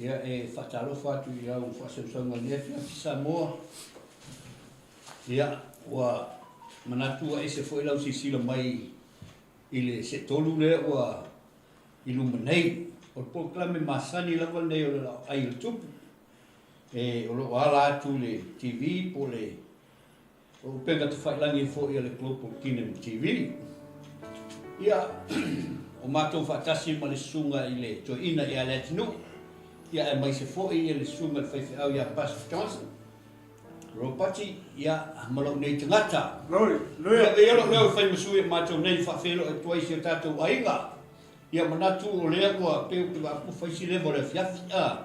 Ia, e faatalofa atu i lau faasausauga i lenei afiafi Samoa. Ia, ua manatu ua ese foi lau silasila mai i le seetolu lea ua i luma nei. O le polokalame masani lava lenei o le Laoai o le Tupu, e, o lo o ala atu i le TV po o le O upega tafailagi foi a le Global Kingdom TV. Ia, o matou faatasi ma le Susuga i le Toeaina ia Leatinuu, ia aemaise foi ia le Susuga i le Faifeau ia Pastor Johnson Ropati, ia, ma lou nei tagata. Ia, e i ai lou leo e fai ma sui o matou nei e faafeiloai atu ai i si o tatou aiga. Ia manatu o lea ua pei ou te vaai atu ua fai si leva o le afiafi a,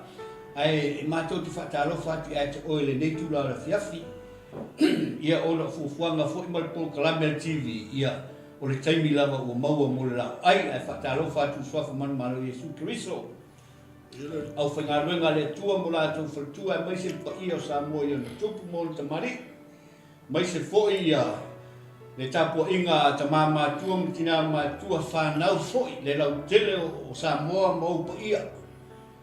ae e matou te faatalofa atu ia te oe i lenei itula o le afiafi. Ia ona o fuafuaga foi ma le polokalame a le TV, ia o le taimi lava ua maua mo le laoai, ae faatalofa atu i le Suafa Manumalo o Iesu Keriso, aufaigaluega a le Atua mo latou faletua aemaise le paia o Samoa i ona tupu ma ona tamalii. Aemaise foi le tapuaiga a tama matua ma tina matua, fanau foi le lautele o Samoa ma ou paia.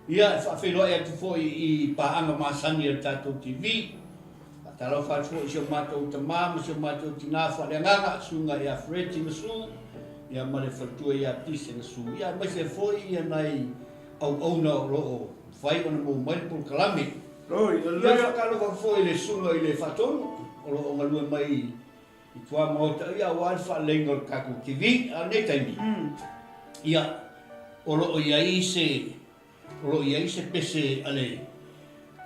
Ia, e faafeiloai atu foi i paaga masani a le tatou TV. Faatalofa atu foi i si o matou tama ma si o matou tina faaleagaga, Susuga ia Freddie Gasu, ia ma le faletua ia Tise Gasu. Ia, aemaise foi ia nai auauna o lo o mafai ona maua mai le polokalame. Ia faatalofa foi i le Susuga i le Faatonu o lo o galue mai i tuamaota ia aua le faaleleiga o le tatou TV. A o lenei taimi, ia, o lo o i ai se, o lo o i ai se pese a le,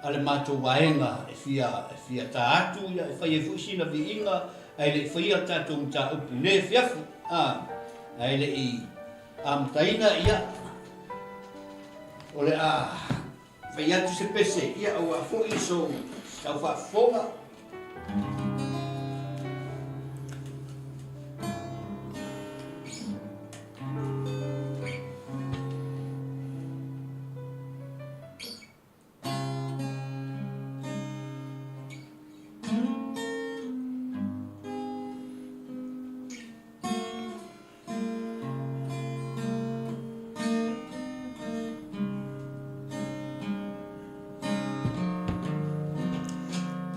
a le matou vaega e fia, e fia ta atu, ia, e fai ai foi sina viiga ae le i faia le tatou mataupu i lenei afiafi, a, ae le i amataina, ia, o le a Fai atu se pese, ia aua foi sou tau faafofoga.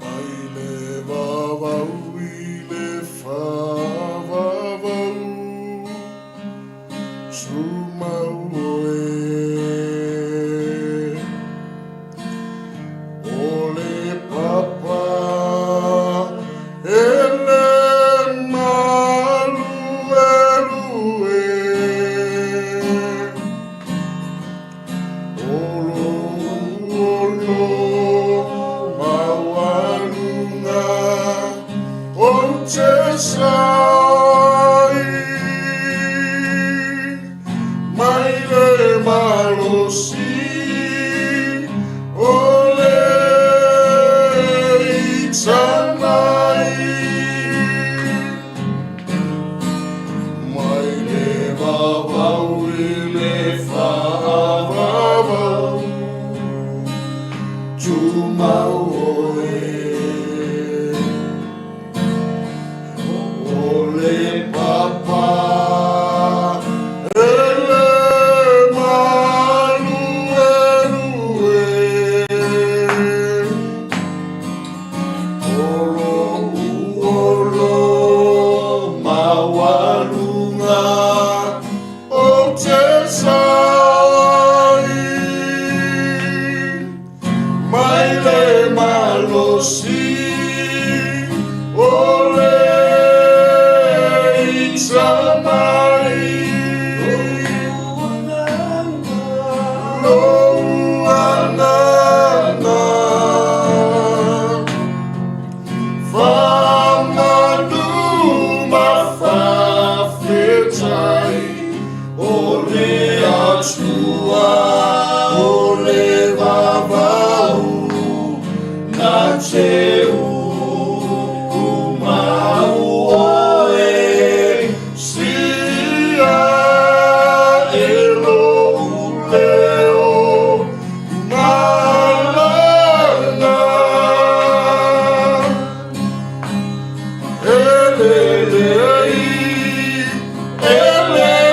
Mai le vavau i le faavavau, Sumau oe. O le papa e le maluelue. O lou olo maualuga ou te sai mai le malosi o le itanai. Mai le vavau i le faavavau, tumau oe. O le papa e le maluelue. O lou olo maualuga ou te sai mai le malosi o le itamai. Lou agaga faamanu ma faafetai o le Atua o le vavau na te ukumau oe sia e lou leo malana. Elelei, elelei.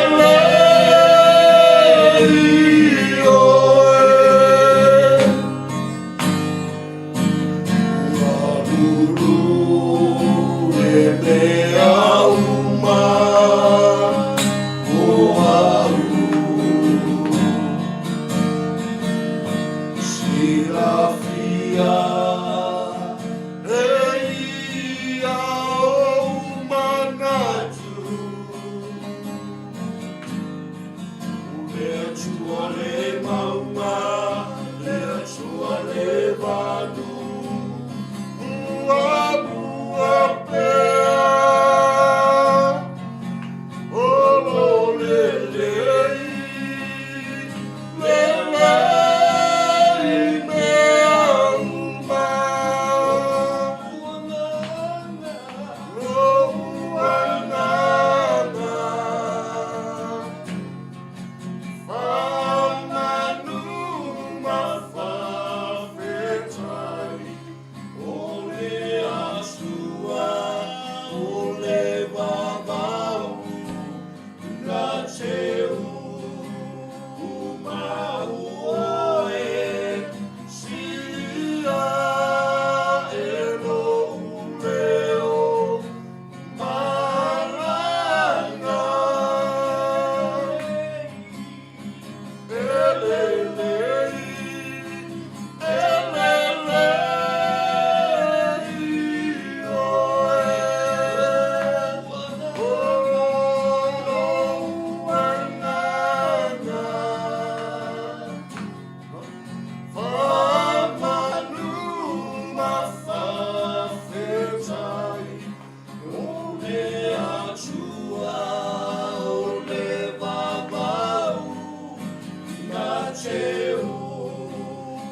te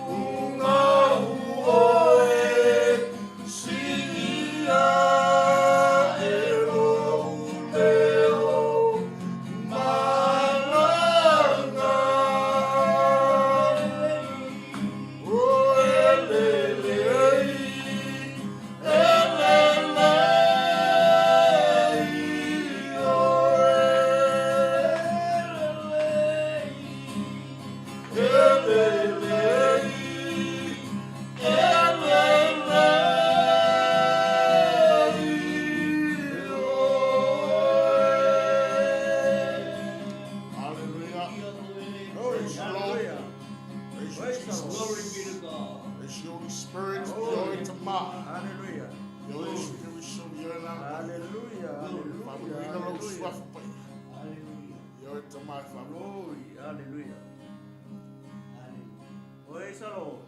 ugau oe, sii ae lou leo malaga. O elele ei, elele ei oe. Elele ei, elele ei oe. Hallelujah. Praise the Lord. Praise you, Jesus. Glory be to God. Praise you, Holy Spirit. Glory to Ma. Hallelujah. Hallelujah. Hallelujah. Hallelujah. Hallelujah. Glory. Hallelujah. Hallelujah. Praise the Lord.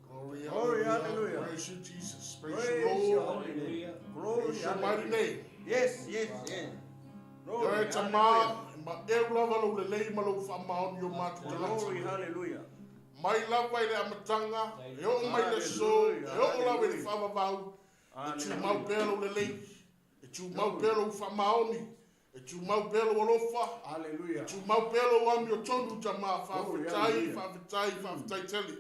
Glory, Glory, hallelujah. hallelujah. Praise you, Jesus. Praise, Praise you, your Lord. holy name. Glory, Praise your mighty hallelujah. name. Yes, yes, yes. Glory, Yoe tama, hallelujah. ma eu lava lou lelei ma lou whaamaoni o mātou tagata. Glory, hallelujah. Mai lava i le amataga, e oo mai le aso, e oo lava i le faavavau, e tumau pea lou lelei, e tumau pea lou faamaoni, e tumau pea lou alofa, Hallelujah. e tumau pea lou amiotonu tama, Glory, faafetai, hallelujah. faafetai, faafetai tele.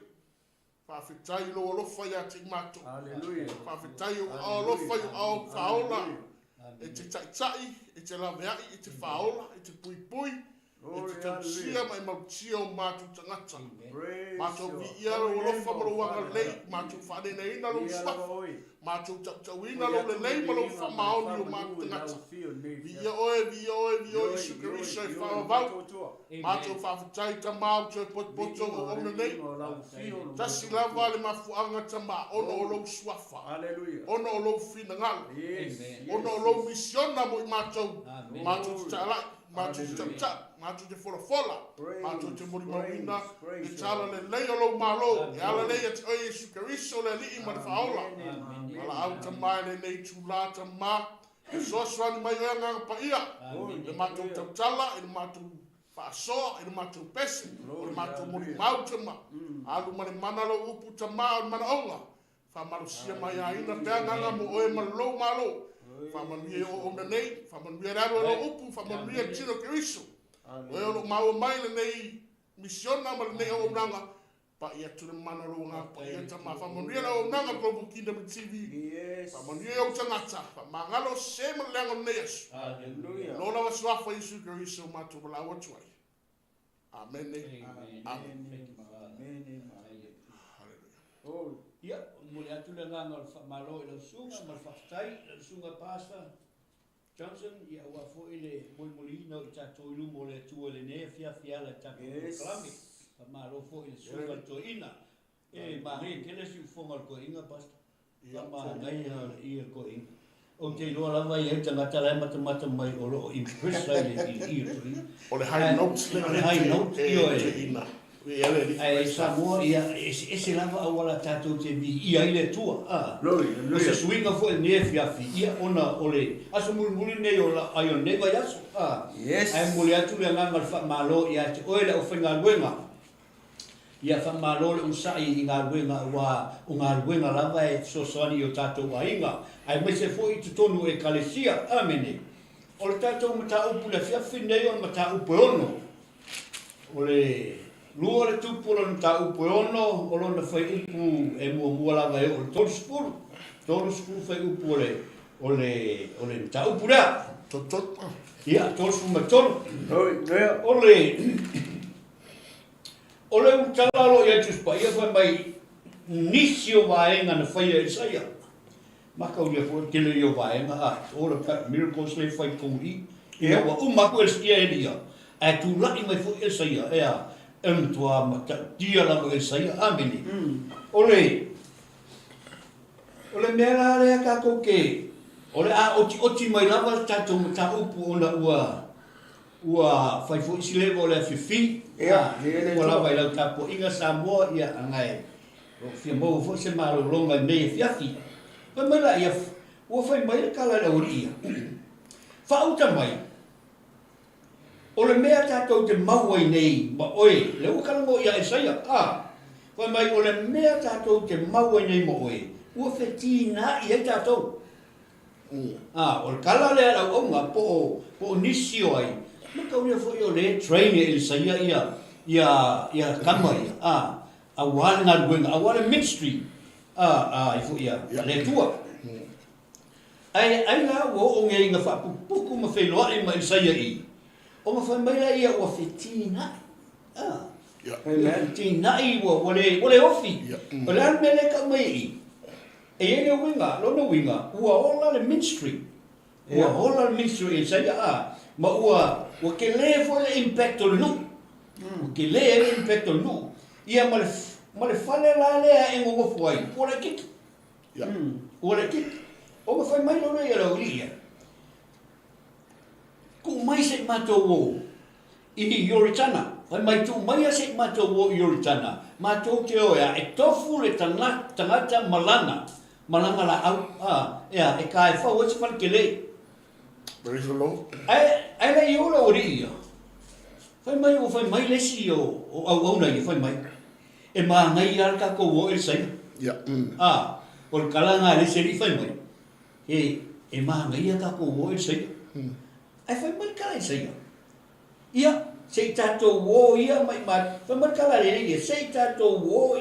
Faafetai i lou alofa iā te i matou. Hallelujah. Faafetai i ou aao alofa i ou aao faaola, Hallelujah. e te taʻitaʻi, e te laveaʻi, e te faaola, e te puipui, e te Glory, tausia hallelujah. ma e mautia o matou tagata. Praise Matou your viia lou holy name, alofa ma O lou Father agalelei, God. matou faaneneina lou Ia lava suafa, oe. matou tautauina lou lelei ma lou faamaoni o matou tagata. Viia oe, viia oe, viia oe Iesu Keriso e faavavau. Matou faafetai Tama ou toe potopoto o auauna nei. Tasi lava le mafuaaga Tama ona o lou suafa, ona o lou finagalo, ona o lou misiona mo i matou, matou te taalai. Matou te tautau, matou te folafola, matou te molimauina le tala lelei o lou Malo, e ala lea ia te oe Iesu Keriso le Alii ma le Faaola. Valaau Tama i lenei itulā, Tama, fesoasoani mai oe Agaga Paia i le matou tautala, i le matou faasoa, i le matou pese, o le matou molimau, Tama. Alu ma le mana lou upu, Tama, o le manaoga, Faamalosia mai aiga pea agaga mo oe ma lou Malo. Faamanuia i auauna nei, faamanuia le alu a lou upu, faamanuia le tino o Keriso. Oe o lo o maua mai lenei misiona ma lenei auaunaga, pai atu le mana o lou Agaga Paia Tama. Faamanuia le auaunaga Global Kingdom TV. Faamanuia i ou tagata, faamagalo se ma le leaga o lenei aso. I lo lava suafa o Iesu Keriso matou valaau atu ai. Amene. Amene. Haleluia. Ia, momoli atu le agaga o le faamalo i lau susuga ma le faafetai i lau susuga Pastor Johnson, ia aua foi le molimoliina o i tatou i luma o le Atua i lenei afiafi e ala i tatou polokalame. Faamalo foi i le susuga i le toeaina. E manaia tele siufofoga o le toeaina Pastor. Faamanaia o le i o le toeaina. Ou te iloa lava e i ai tagata la e matamata mai o lo o impress ai le i o le toeaina. O le high notes lea. O le high notes, ioe. Ae i Samoa, ia, e eseese lava auala tatou te viia ai le Atua, a. O se suiga foi lenei afiafi, ia, ona o le aso mulimuli lenei o ai o lenei vaiaso, a. Ae momoli atu le agaga o le faamalo ia te oe le aufaigaluega. Ia faamalo le onosai i galuega aua o galuega lava e fesoasoani i o tatou aiga aemaise foi i totonu o Ekalesia. Amene. O le tatou mataupu i le afiafi lenei o le mataupu e ono. O le lua o le tupu o lona mataupu e ono, o lona fuaiupu e muamua lava e oo i le 30. 30 fuaiupu o le, o le, o le mataupu lea. Ia, 33. O le O le ulutala o lo o i ai Tusi Paia fai mai nisi o vaega na faia e Isaia. Mataulia foi le tele ia o vaega a all the type miracles lea e fai i totonu i i. Ia ua uma atu ia Elia ae tulai mai foi Isaia ea e matua matautia lava Isaia. Amene. O le o le mea la lea tatou te o le a otioti mai lava le tatou mataupu ona ua Ua fai foi si leva o le afiafi, Ia, ua lava i lau tapuaiga Samoa, ia, ana e o fia maua foi se malologa i lenei afiafi. Fai mai la ia, ua fai mai le tala i le aualii ia, Faauta mai, o le mea tatou te mau ai nei ma oe, lea ua talanoa ia Isaia, a, fai mai, o le mea tatou te mau ai nei ma oe, ua fetina'i ai tatou. A, o le tala lea a le auauna, po o, po o nisi o ai, mataulia foi o lea e train e Elisaia ia, ia, ia tama ia, a, aua le galuega, aua le ministry a, a ai foi a, a le Atua. Ae ai la ua oo nei ina faaputuputu ma feiloai ma Elisaia i, ona fai mai lea ia ua fetina'i, a, fetina'i ua, ua le, ua le ofi. O le a le mea lea e tau mai i i? E i ai le uiga, lona uiga, ua ola le ministry, ua ola le ministry o Isaia, a, ma ua, ua tele foi le impact o le nuu, ua tele ai le impact o le nuu, ia ma le, ma le fale la lea e nonofo ai, ua laitiiti, ua laitiiti. Ona fai mai loa lea ia le aualii ia, Tuu mai se i matou o i Ioritana. Fai mai, Tuu maia se i matou o i Ioritana, matou te o ea e tofu le tagata ma lana, ma lana laau, a, ea, e ka e fau ai se fale tele. Praise the Lord. Ae, ae le i o le aualii ia. Fai mai, ua fai mai le isi o, o auauna ia, fai mai, E manaia lava le tatou o e le Saina. Yeah. Mm. A, o le tala lena a le isi alii fai mai, E, e manaia tatou o e le Saina. Ae fai mai le tala i le Saina, Ia, se i tatou o ia ma i ma, fai mai le tala a le alii ia, se i tatou o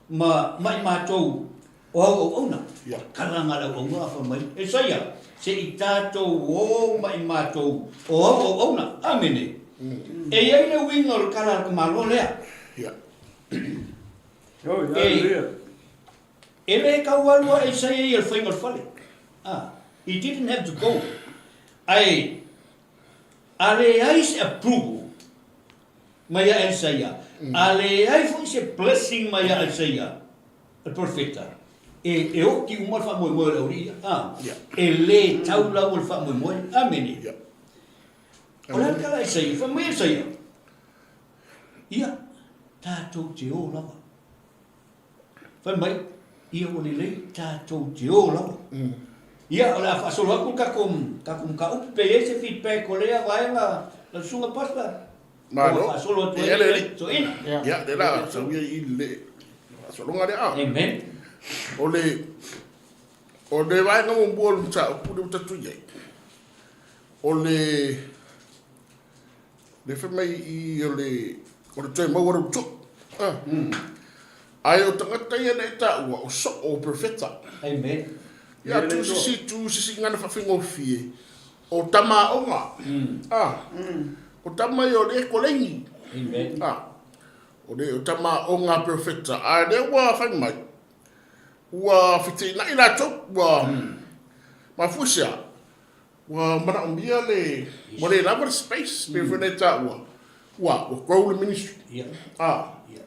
ma, ma i matou o au auauna. Ia. Tala na le auauna a fai mai e le Saia, se i tatou o ma i matou o au auauna. Amene. E i ai le uiga o le tala a le tamaloa lea. Ia. E, E le tau alu a Isaia ia le faiga o le fale. Ah, he didn't have to go. Ae, a leai se approval mai ia Isaia, a leai foi se blessing mai ia Isaia, le profeta, e, e oti uma le faamoemoe o le aualii ia. Ah, Yeah. E le tau laua le faamoemoe. Amene. Yeah. O le a le tala a Isaia? Fai mai Isaia, Ia, tatou te o lava. Fai mai, Ia ua lelei, tatou te o lava. Ia, o le a faasolo atu le tatou, tatou mataupu, pe i ai se feedback o lea vaega lau susuga Pastor? Malo. Ua faasolo atu ai Ia, le le alii. toeaina. Ia, lea la sau ia i le faasologa lea. Amen. O le o le vaega muamua o le mataupu lea ua tatou i ai, o le le fai mai i o le o le toe maua lou to'o. Ah. Ae o tagata ia na e taua o so'o o perofeta. Amen. Ia tu sisi tu sisi ngana faafaigofie o tama aoga. Ah. O tama ia o le koleni. Amen. Ah. O le o tama aoga perofeta. A lea ua fai mai ua feteenai latou ua mafua i se a? Ua manaomia le, ua le lava le space, pei foi ona e taua, ua, ua grow le ministry. Ia. A, Ia.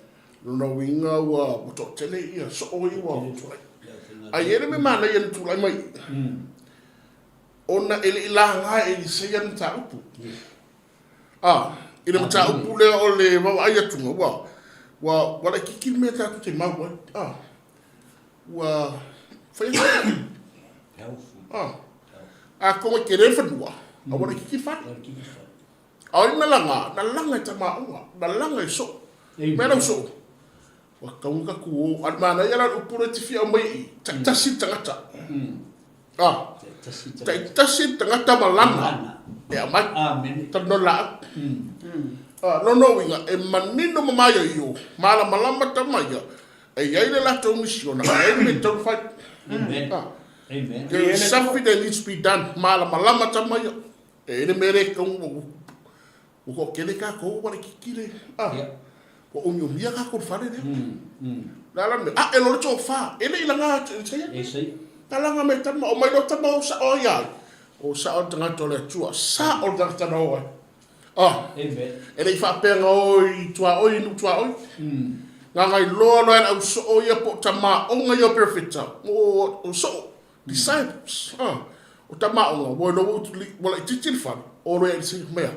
lona uiga ua, ua toatele ia soo ia ua tulai. Ia, faiga. Ae i ai le mea manaia na tulai mai i, ona e le i laga e Eliseia le mataupu. Yes. A, i le mataupu lea o le vaavaai atuga, ua, ua, ua laitiiti le mea tatou te mau ai. A, ua fai atu. A, atonu e tele le fanua, a ua laitiiti le fale. A o ai na laga? Na laga e tama aoga, na laga e soo. Mea lau soo, ua tatau ona tatou o. A o le manaia la o le upu lea e te fia aumai i i, taitasi le tagata. A, taitasi le tagata ma lana e aumai. Talanoa le laau. A, lona uiga, e manino ma maioio, malamalama tama ia, E i ai le latou misiona, e i ai le mea e tatau ona fai. Amen. Ah. Amen. There is something that needs to be done. Malamalama tama ia. E i ai le mea lea e tatau ona ua toatele tatou ua laitiiti le, ah. Yeah. Ua umiumia tatou i le fale lea. Le a la le mea? Ae loa le tofa. E le i laga atu e Isaia. E Isaia. Na laga mai tama, omai loa tama o sao ai ai. O sao le tagata o le Atua. Sao le tagata na o ai. Ah, Amen. E le i faapea na o i tuaoi i nuu tuaoi. Gagai loa loa e le au soo ia po o tama aoga ia o perofeta, o, o soo, disciples. Ah, o tama aoga, ua iloa ua utuli, ua laitiiti le fale, o loa ia i mea,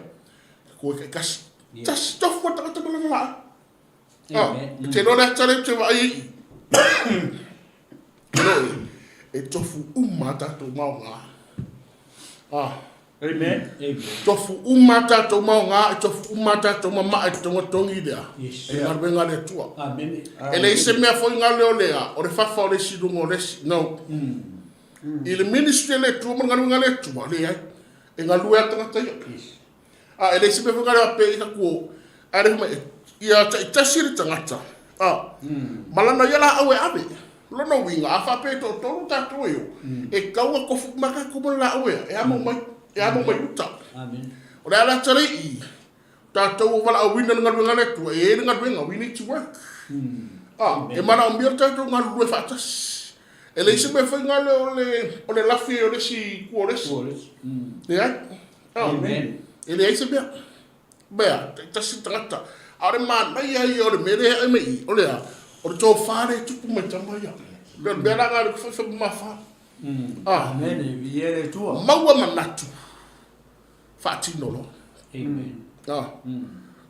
koe taitasi. Yeah. Tasi tofu a tagata ma lana laau. Ah, Amen. e te iloa le ata lea ou te vaai ai i i. Te iloa oe, e tofu uma a tatou maoga. Ah. Amen. Amen. Tofu uma a tatou maoga, e tofu uma a tatou mama'a i le togatogi lea, Yes. e galuega a le Atua. Amene. E leai se mea foi gale o lea, o le fafa o le isi i luga o le isi. No. I le ministry a le Atua ma le galuega a le Atua, leai. E galue a tagata ia. Yes. A, e leai se mea foi gale faapea i taku o, ae le fai mai, ia taitasi le tagata, a, ma lana ia laau e ave. Lona uiga, a faapea e toatolu tatou e o, e tatau ona tofu uma tatou ma le laau e, e amo mai, e amo mai uta. Amen. O le a le ata le i, tatou o valaauina le galuega a le Atua, e i ai le galuega, we need to work. A, e manaomia le tatou galulue faatasi. E leai se mea fai gale o le, o le lafi ai o le isi i tua o le isi. Tua o le isi. Leai. Amen. E leai se mea. Mea, taitasi le tagata. A o le manaia ia o le mea lea e ae mai i i, o le a? O le tofa lea e tupu mai tama ia. Pei o le mea la lena o le faifai mamafa. Ah. Amen. E viia le Atua. Maua manatu, faatino loa. Amen. Ah.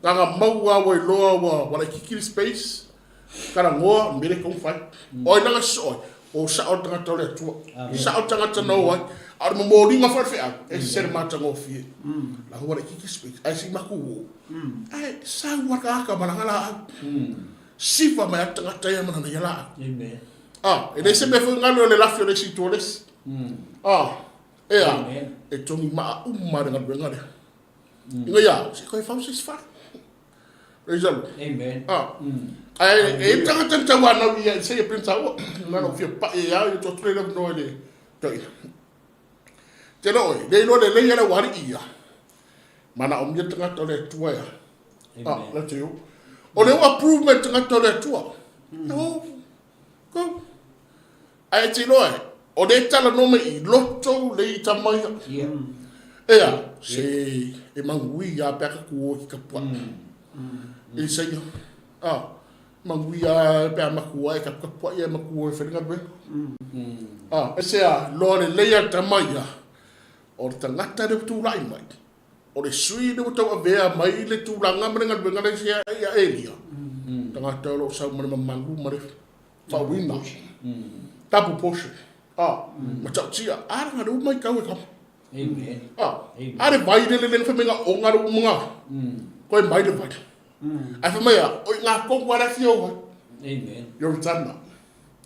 Gaga maua ua iloa ua ua laitiiti le space, Talanoa, mele tou fai. O ai lana soo ai? O sao le tagata o le Atua. Sao le tagata na o ai. A o le momoliga foi o le feau, e ese le matagofie. Lago ua laitiiti space, ae se i matou o. Ae sau lava le tagata ma lana laau. Siva mai lava le tagata ia ma lana ia laau. A, e leai se mea foi galo o le lafi o le isi i tua o le isi. A, ea, e togi maa uma le galuega lea. Ina ia, se i toe fau se isi fale. Praise the Lord. Amen. Ah. Ae e i tagata ni tauanau ia i seia printa ua. Na lou fia pai e au i to atu le no le toi. Te lo e, le iloa lelei e le ualii ia. Manaomia tagata o le Atua ia. Ah, Amen. la te o. O le ua approve mai tagata o le Atua. Oh, go. Ae te iloa e, o le talanoa mai i loto le i tama ia. Ia. Ea, se e mangui a pe a ka ku o ki kapua. E saia. Ah, mangui a pe a makua e kapukapua ia e makua e wharinga rue. Ah, e se a, loa le leia tama ia, o le tagata le tulai mai. O le sui lea ua tauavea mai le tulaga ma le galuega lea ia Elia, tagata o lo o sau ma le mamalu ma le faauiga, double portion, a, matautia, a leaga lea ua matau e tama. A, a le vai lele lea na fai mai na oga le uma toe mai le vai. Ae fai mai a, o i ngā tonu a le afio ai. Ioritana.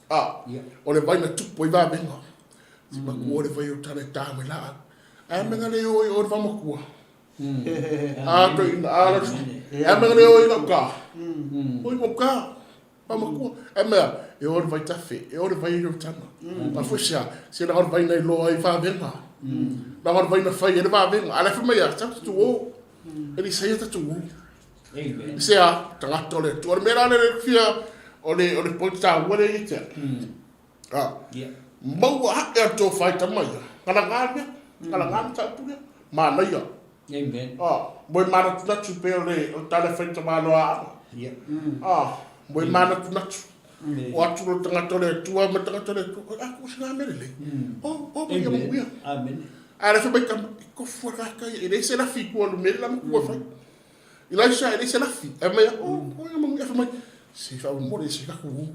A, o le vai na tupu ai vavega. Si matua o le vai o tala e tā mai laau. Ae mea le o i o le whamatua. A, toi ina, a, la, ae mea le o i lau ka. O i ka, whamatua. Ae mea, e o le vai tafe, e o le vai i Ioritana. A foi sea, se la o le vai nei loa i whavenga. La o le vai na whai e le whavenga. A le wha mai a, tau tu o. E li saia tatu o. Amen. Se a, tagata o le atua. O le mea la le le fia, o le, o le point tāua le i te. A, maua haʻe a tō whai tama ia. Ngala ngā mea, ngala ngā mataupu lea. Mānaia. Amen. A, moe mānatunatu pe o le, o tale whai tama loa anga. Yeah. A, moe mānatunatu. O atu lo tangata o le atua ma tangata o le atua. A, ko se ngā mere lei. O, o, mai ia manuia. Amen. A le whai mai tama, e kofu a kākai, e le se lafi kua lumele la makua whai. Elaisa e leai se lafi. Ae mai, oh, oh ia manuia, fai mai, se faamolemole se tatou o.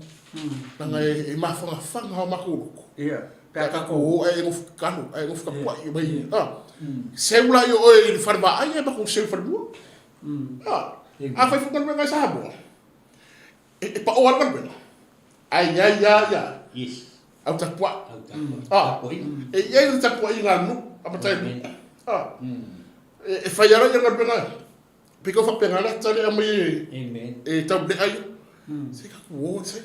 Leaga e mafanafana o matou loto. Ia. Pe a tatou o ae e nofo kalo, ae nofo tapuai, e mai, a. Seu la i oe i le fale vaai ae matou seu i falemua. A, a fai foi galuega i Samoa, e pao lava le galuega, ae i ai lava ia Yes. au tapuai. Au tapuai. A, Tapuaiga. e i ai le tapuaiga a le nuu, a matai nuu. A, e fai ala ia galuega, pei kau faapena le ata lea aumai e, Amen. e taulea ia. Se ka ku o se.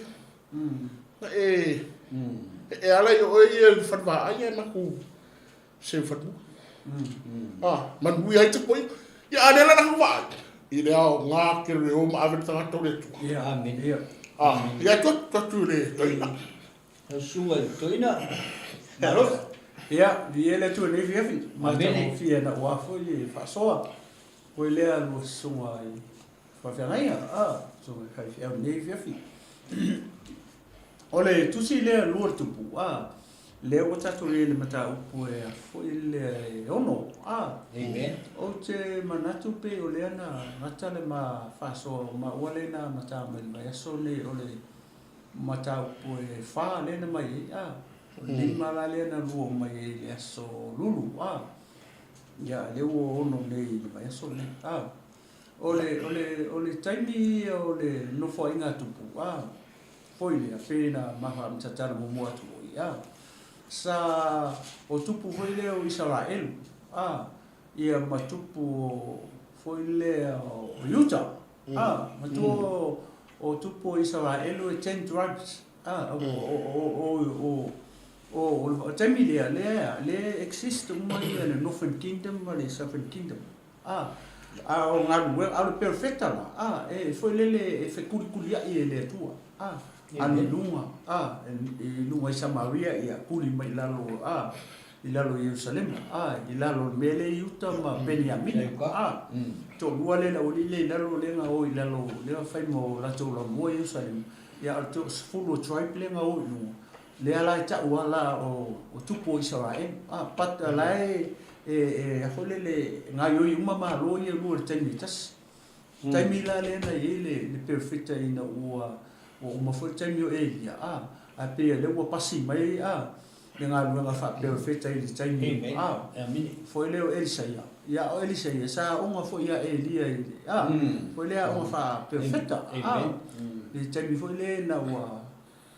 Na e, e ala i oe ia le fale vaai ae matou seu fanua. Ah, manuia ai tapuaiga. Ia a lea la na vaai. I le aoga ke le o ma ave le tagata o le Atua. Ia. Amen. Ia. Ah, ia atu atu atu i le toeaina. Lau susuga i le toeaina, malo. Ia, viia le Atua i lenei afiafi. Amene. Matagofie na ua foi e faasoa. Koe lea lua susuga i faafeagaiga, a, susuga i faifeau i lenei afiafi. O le tusi lea lua le tupu, a, lea ua tatou i ai i le mataupu e foi lea e ono, a. Amen. Ou te manatu pei o lea na gata le ma faasoa o maua lea na amata mai le vaiaso nei o le mataupu e wha lea na mai ai, a, o le lima la lea na lua mai ai i le aso lulu, a, ia, lea ua ono nei i le vaiaso lenei, a. O le, o le, o le taimi ia o le nofoaiga a Tupu, a, foi lea, pei na ma faamatala muamua atu foi, a, sa, o Tupu foi lea o Isaraelu, a, ia ma Tupu o, foi lea o Iuta, a, matua o, o Tupu o Isaraelu e ten tribes, a, o, o, o, o, o, o, o taimi lea, lea, lea exist uma ia le Northern Kingdom ma le Southern Kingdom. A, a o galuega, a o le perofeta la, a, e foi lele e fekulikuliaʻi e le Atua, a, alu i luga, a, i luga i Samaria, ia kuli mai i lalo, a, i lalo i Ierusalema, a, i lalo o le mea lea i uta ma Peniamina, a, toalua lea le aualii lea i lalo lea na o i lalo, lea na fai ma o latou laumua i Ierusalema, ia a o le toasefulu o tribe lea na o i luga, Lea la e tau a la o tupu o Isaraelu. A, but la e, e, e, a foi lele, e gaioi uma malo ia lua i le taimi e tasi. Taimi la lea na i ai le, le perofeta ina ua, ua uma foi le taimi o Elia, a, ae pei o lea ua pasi mai, a, le galuega faaperofeta i le taimi, a, foi lea o Elisaia. Ia, o Elisaia, sa aoga foi ia Elia i le, a, foi lea aoga faaperofeta, a, i le taimi foi lea ina ua,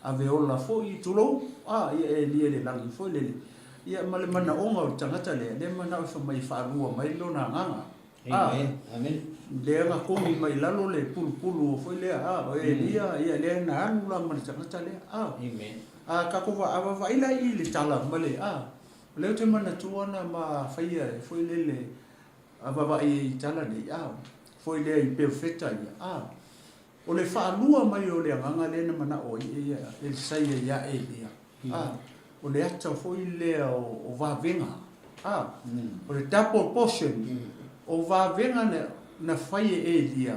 Ave ola foi, tulou, a, ia Elia i le lagi foi lele, ia ma le manaoga o le tagata lea, lea manao e fai mai e faalua mai lona agaga. A, lea na kogi mai i lalo le pulupulu foi lea, a, o Elia, ia lea na alu la ma le tagata lea. A, a tatou vaavaai la i le tala ma le, a, o lea ou te manatua na ma faia e foi lele, a vaavaai i tala nei, a, foi lea i perofeta ia, a, O le faalua mai o le agaga lea na manao ai Elisaia iā Elia, a, o le ata foi lea o vavega, a, o le double portion o vavega na fai e Elia,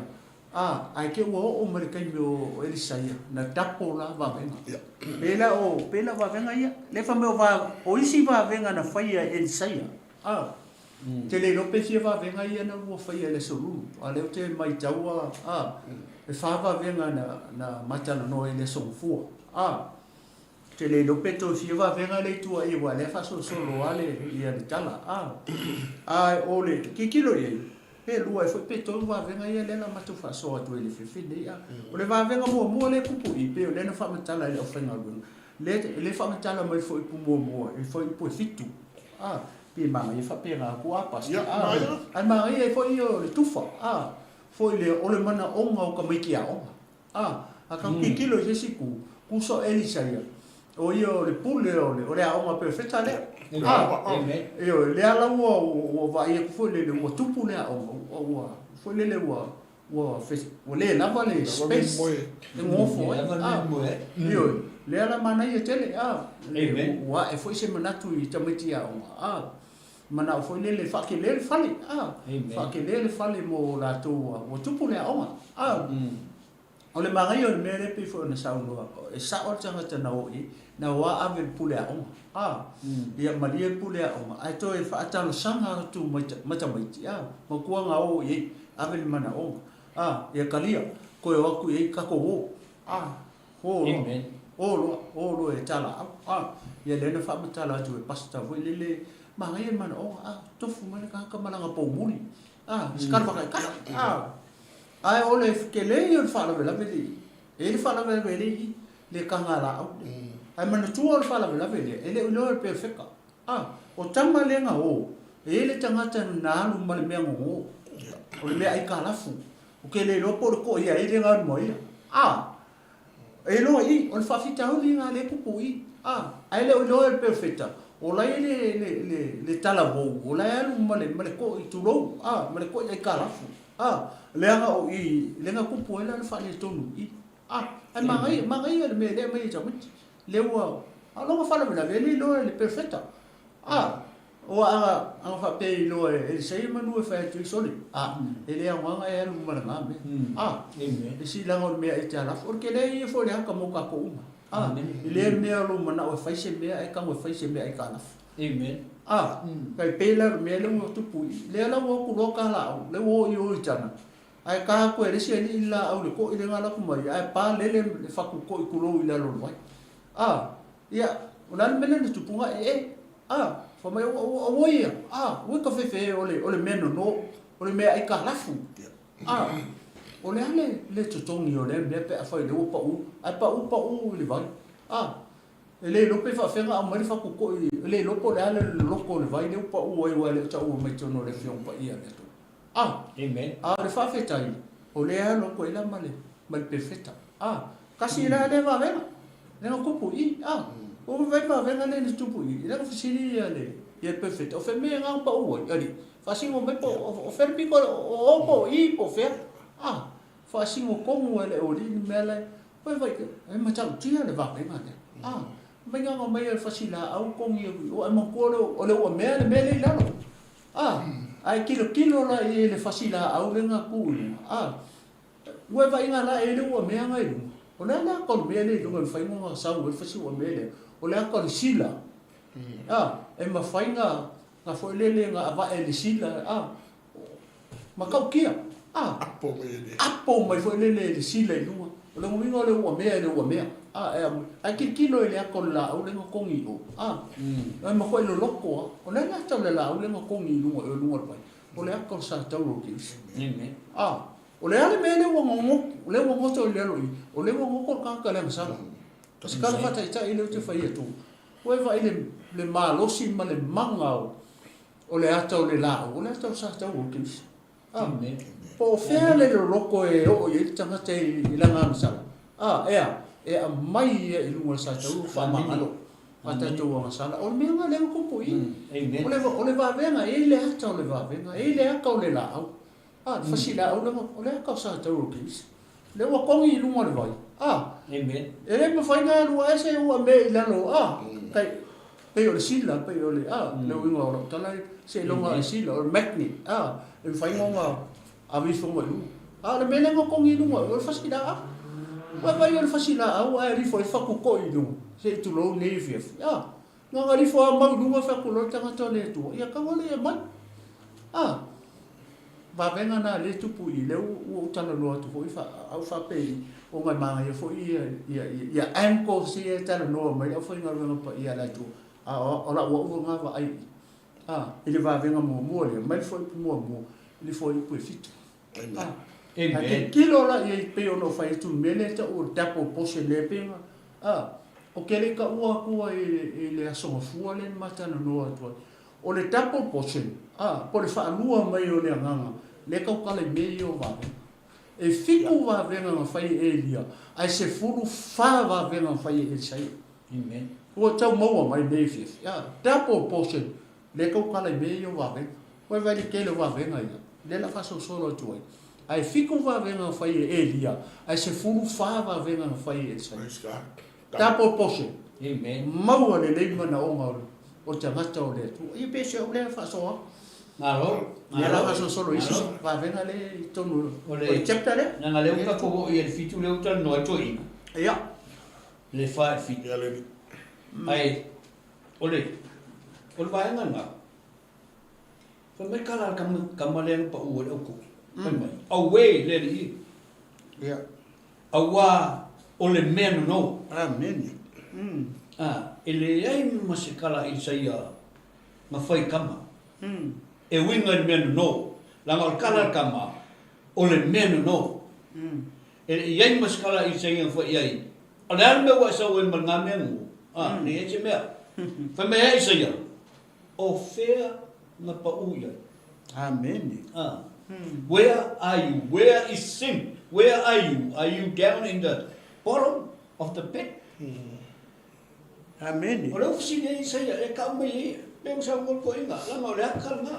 a, ae te ua oo mai le taimi o Elisaia, na double la vavega. Pēlā o, pēlā vavega ia. Lea fai mai o, o isi vavega na faia e Elisaia, a. Ou te le iloa pe fia vavega ia na lua faia i le Aso Lulu, a o lea ou te maitaua, a, e fa vavega na, na ma talanoa ai i le Aso Gafua, a. Ou te le iloa pe toe fia vavega lea i tua i aua o lea e faasolosolo lava le, ia le tala, a. Ae o le tilotilo i ai, pe lua ea foi pe tolu vavega ia lea o le a matou faasoa atu ai i le afiafi lenei, a. O le vavega muamua lea e tupu i i, pei o lea na faamatala e le aufaigaluega, lea, lea e faamatala mai i le fuaiupu muamua i le fuaiupu e fitu, a. Pe manaia faapena atu a Pastor a ae manaia ai foi o le tufa a foi lea o le manaoga o tamaiti aoga a a tatou tilotilo i se isi itu tusa o Elisaia o ia o le pule o le o le aoga perofeta lea a ioe lea la ua ua vaai atu foi lele ua tupu le aoga ua ua foi lele ua Ua ua le lava le space e nofo ai. Ah, ioe, lea la manaia tele, ah, ua ae foi se manatu i tamaiti aoga, ah, manao foi lele faatele le fale, ah, faatele le fale mo latou ua tupu le aoga, ah. O le manaia o le mea lea pei foi ona saunoa, e sao le tagata na o i ai, na o lava ave i le pule aoga, ah, ia malie le pule aoga, ae toe faatalosaga atu ma tamaiti, ah, matua na o i ai, ave le manaoga, ah, ia talia, toe o atu i ai tatou o, ah, o loa, o loa, o loa e talaau, ah, ia lea na faamatala atu e pastor foi lele, manaia le manaoga, ah, tofu mai le tagata ma lana poumuli, ah, se tala faataitai, ah. Ae o le tele ia o le faalavelave le e i le faalavelave le i le taga laau lea. Ae manatua o le faalavelave lea e le o iloa e le perofeta. A, o tama lea na o, e i ai le tagata na alu ma le mea gogo, o le mea aikalafu. Ou te le iloa po o le toia ai lea na alu ma ia. A, E iloa i, o le faafitauli lena lea e tupu i, a, ae le o iloa e le perofeta, o la e i le, le, le, le talavou, o la e alu ma le, ma le to'i, tulou, a, ma le to'i aitalafu, a, leaga o i, lea na tupu ai la le faaletonu i, a, ae manaia, manaia le mea lea e aumai e tamaiti, lea ua, a o lona faalavelave, e le iloa e le perofeta, a. Ua aga faapea i iloa e Elisai manu e fai atu ai, Sole, a, e le aoga ona e alu ma lena mea. A, e silaga o le mea e te alafo. O le tele ia foi o le aka mo tatou uma. A, e le mea o lou manao e fai se mea ae tago e fai se mea aikalafu. A, tai pei la o le mea lea ua tupu i, lea la ua o atu loa ta laau, lea ua o i o i tana, ae ta atu e le isi alii le laau i le toi lea na alu atu ma ia, ae pa lele le fatu toi tulou i lalo o le vai. A, ia, o le a le mea lea na tupu, na ee. A, fai mai, Ua ia, a, ua ka fefe o le, o le mea nono, o le mea aikalafu. A, o le a le, le totogi o lea mea pe afai o lea ua pau, ae pau, pau i le vai. A, e le iloa pe faafefea ona aumai le fatu toi, e le iloa po o le a le loloto o le vai lea ua pau ai aua e le o taua mai totonu o le Afioga Paia a le Atua. A! Amen. A o le faafetai, o lea e alu atu ai la ma le, ma le pefeta. A, kasi la lea vavega, lea na tupu i i. A, ua vaai le vavega lea na tupu i i, lea na fesili ia le, ia le pefeta, o fea mea e na pau ai, alii, faasino mai po o fea le pito, o o po o i po o fea. A, faasino tonu e le alii le mea la e, ua vaai, e matautia le vavega lea. A, mai gaga mai e le fasi laau kogi atu i o, ae manatua lea o le uamea le mea lea i lalo. A, ae tilotilo la i ai le fasi laau lea na tu i luga, a, ua e vaaiga la e le uamea na i luga. O le a le ata o le mea lea i luga e mafai ona sau ai le fasi uamea lea? O le ata o le sila. A, e mafai na, na foi lele na avae e le sila, a, Matautia, a. Apo mai e le. Apo mai foi lele e le sila i luga. O le uiga o le uamea e le uamea. A, e aumai. Ae tilotilo i le ata o le laau lea na togi i o. A. E matua loloto lava. O le a le ata o le laau lea na togi i luga i o i luga o le vai? O le ata o le satauro o Keriso. A. O le a le mea lea ua gogoto, lea ua goto i lalo i i? O lea ua goto le tagata i le agasala. O se tala faataitai lea ou te fai atu, ua e vaai i le malosi ma le maga o O le ata o le laau, o le ata o Sataua o Keriso. A, po o fea le loloto e oo i ai le tagata i lana agasala? A, e a? E aumai ia i luga o le Sataua faamagalo a tatou agasala. O le mea lena lea na tupu i i. O le, o le vavega, e i ai le ata o le vavega, e i ai le ata o le laau. A, le fasilaau lea, o le ata o Sataua o Keriso. Lea ua togi i luga o le vai. A! Amen. E le mafai ona alu ae se ua mea i lalo, a, tai, pei o le sila, pei o le, a, le uiga o lau tala, seiloga o le sila, o le magnet, a, e mafai ona ave ifo i luga. A o le mea lea na togi i luga, o le fasilaau. Ua vaai o le fasilaau ae alifo ai fatu toi i luga, se i tulou nei afiafi, a. Na ona alifo lava mau i luga fai atu loa le tagata o le Atua, ia tago lea e mai. A! Vavega na lea e tupu i i, lea ua ou talanoa atu foi au faapei ona e manaia foi ia ia ia ankles ia e talanoa mai le aufaigaluega paia a le Atua, a o lau au lena vaai i i, a, i le vavega muamua lea, mai le fuaiupu muamua i le fuaiupu e fitu. A, a tilotilo la i ai pei ona ou fai atu i le mea lea e tau o le double portion lea pei ona, a, ou te le i taua atua i le Aso Gafua lea na ma talanoa atu ai. O le double portion, a, po o le faalua mai o le Agaga, lea e tautala i mea ia o vavega. E fitu vavega na fai e Elia, ae 14 vavega na fai e Elisaia. Amen. Ua tau maua mai nei afiafi, a, double portion, lea e tautala i mea ia o vavega. Ua e vaai i le tele o vavega ia, lea o le a faasolosolo atu ai. Ae fitu vavega na fai e Elia, ae 14 vavega na fai e Elisaia. Praise God. Double portion. Amen. Maua lelei manaoga o le tagata o le Atua. Ia pe se au lea faasoa. Malo. Lea la faasolosolo isi vavega lea i totonu o le chapter lea. Leaga lea ua tatou oo i le fitu lea ua talanoa ai toeaiina. Ia. Le fa i le fitu. Ia le. Ae o le o le vaega lena. Fai mai kala a le tama lea na pau ai le aukui. Fai mai, auē le alii e. Ia. Auā o le mea nono. Amene. Ā, e leai ma se kala Isaia na fai kama, e uiga i le mea nono, leaga o le kala a le kama, o le mea nono. E le i ai ma se kala Isaia na fai i ai, O le a le mea ua e sau ai ma lena mea nono? Ā, leai se mea. Fai mai ai Isaia, O fea na paʻu i ai? Amene. A. Where are you? Where is sin? Where are you? Are you down in the bottom of the pit? Amene. O le ofisini ai Isaia e kau mai ai, pe ua saunoa le toeaina, leaga o le aka lena.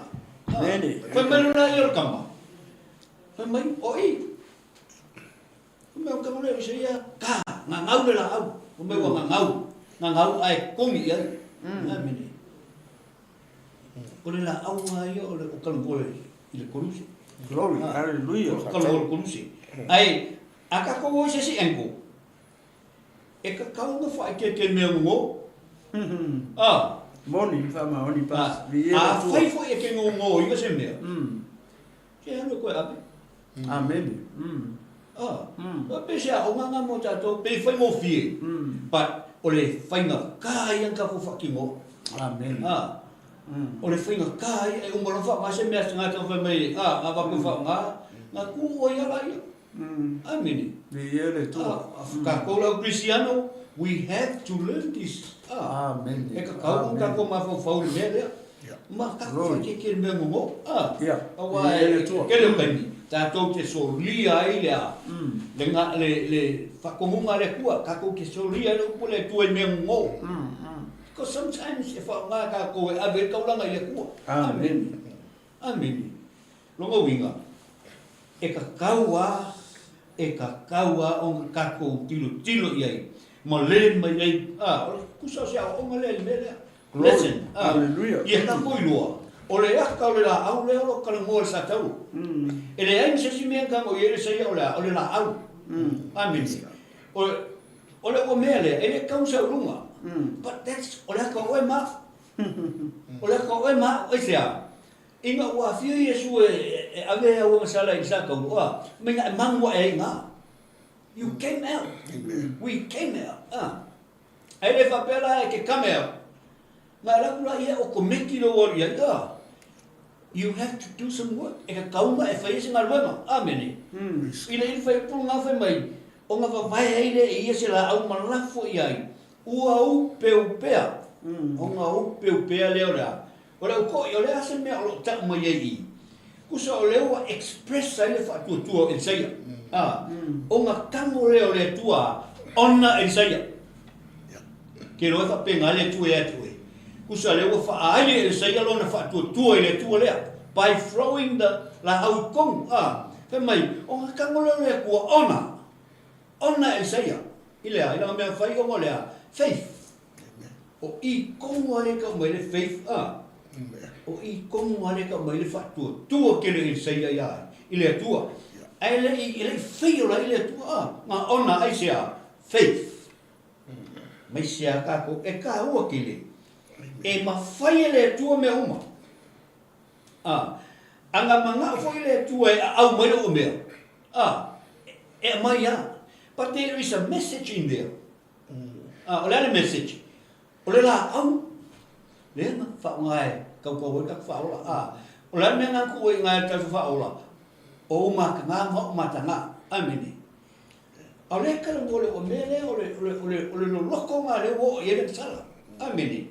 Amene. Fai mai lona ia o le tama, fai mai, o i. Fai mai o le tama lea o Isaia, ka, gagau le laau. Fai mai ua gagau, gagau ae kogi i ai. Amene. O le laau lava ia o le o Kalumoe i le koluse. Glory, hallelujah. O Kalumoe i le koluse. Ae, a tatou o i se isi angle, e tatau ona faaeteete i mea gogo. A. Moni, faamaoni, pa. Afai foi e te gogoina se mea, se alu e toe ave. Amene. Ah, pe se aoga nga mo tatou, pe faigofie, but o le faigata ia na tatou faatinoa. Amene. Ah, o le faigata ia, e uma loa faaaoga se mea a se tagata fai mai, ah, na avatu e faaaoga, na tuu oe ia laia. Amene. Viia le Atua. Ah, tatou le au Kerisiano, we have to learn this. Ah, Amene. E tatau ona tatou mafaufau i le mea lea. Ma tatou faaeteete i le mea gogo. Ah, aua e tele o taimi, tatou te solia ai le a, le, le, le faatonuga a le Atua, tatou te solia ai le upu a le Atua i mea gogo. Because sometimes e faaaoga tatou e ave ai le taulaga i le Atua. Amene. Amene. Lona uiga, e tatau a, e tatau a ona tatou tilotilo i ai, ma le mai ai, a, o le tusa o se aoaoga lea i le mea lea. Listen, a, ia tatou iloa, o le ata o le laau lea o lo o talanoa i le Satauro. E leai ma se isi mea na tago i ai le saia o le a, o le laau. Amene. O, o le ua mea lea, e le tau sau i luga. But that's, o le ata o oe ma au. O le ata o oe ma au, aisea? Ina ua afio Iesu e ave e auaga sala i le Satauro, a, mai na e manu ae ai i ina. You came out. We came out. A. Ae le faapea la e te come out. Na alu atu la ia okomeki lou alu i ai, a. You have to do some work. E tatau ona e faia se galuega. Amene. I le fai upu lena fai mai, ona vavae ai lea e ia se laau ma lafo i ai, ua upeupea. Ona upeupea lea o le a? O le aukoʻi, o le a se mea o lo o tau mai ai i i? Kusa o lea ua express ai le faatuatua o Elisaia. A, o na tago lea o le Atua ona Elisaia. Ke loa e faapena ai le Atua ia te oe. Kusa o lea ua faaali e Elisaia lona faatuatua i le Atua lea, by throwing the laau i tonu. A, fai mai, o na tago lea o le Atua ona, ona Elisaia. I le a? I lana mea fai ona o le a? Faith. O i tonu lava lea e tau mai le faith a. O i tonu lava lea e tau mai le faatuatua tele i le saia ia ai, i le Atua. Ae le i, e le i fail ai le Atua a, na ona aisea? Faith. Mai se a tatou, e taua tele. E mafai e le Atua mea uma. A. A na manao foi le Atua e aau mai le uamea, a, e aumai lava. But there is a message in there. A, o le a le message? O le laau lea na faaaoga e kaukau ai le tatou faaola. A, o le a le mea na tuu ai i ina i le tatou faaola? O ou mataga ma ou mataga. Amene. A o lea e talanoa le uamea lea, o le, o le, o le, o le loloto lena lea ua oo i ai le agasala. Amene.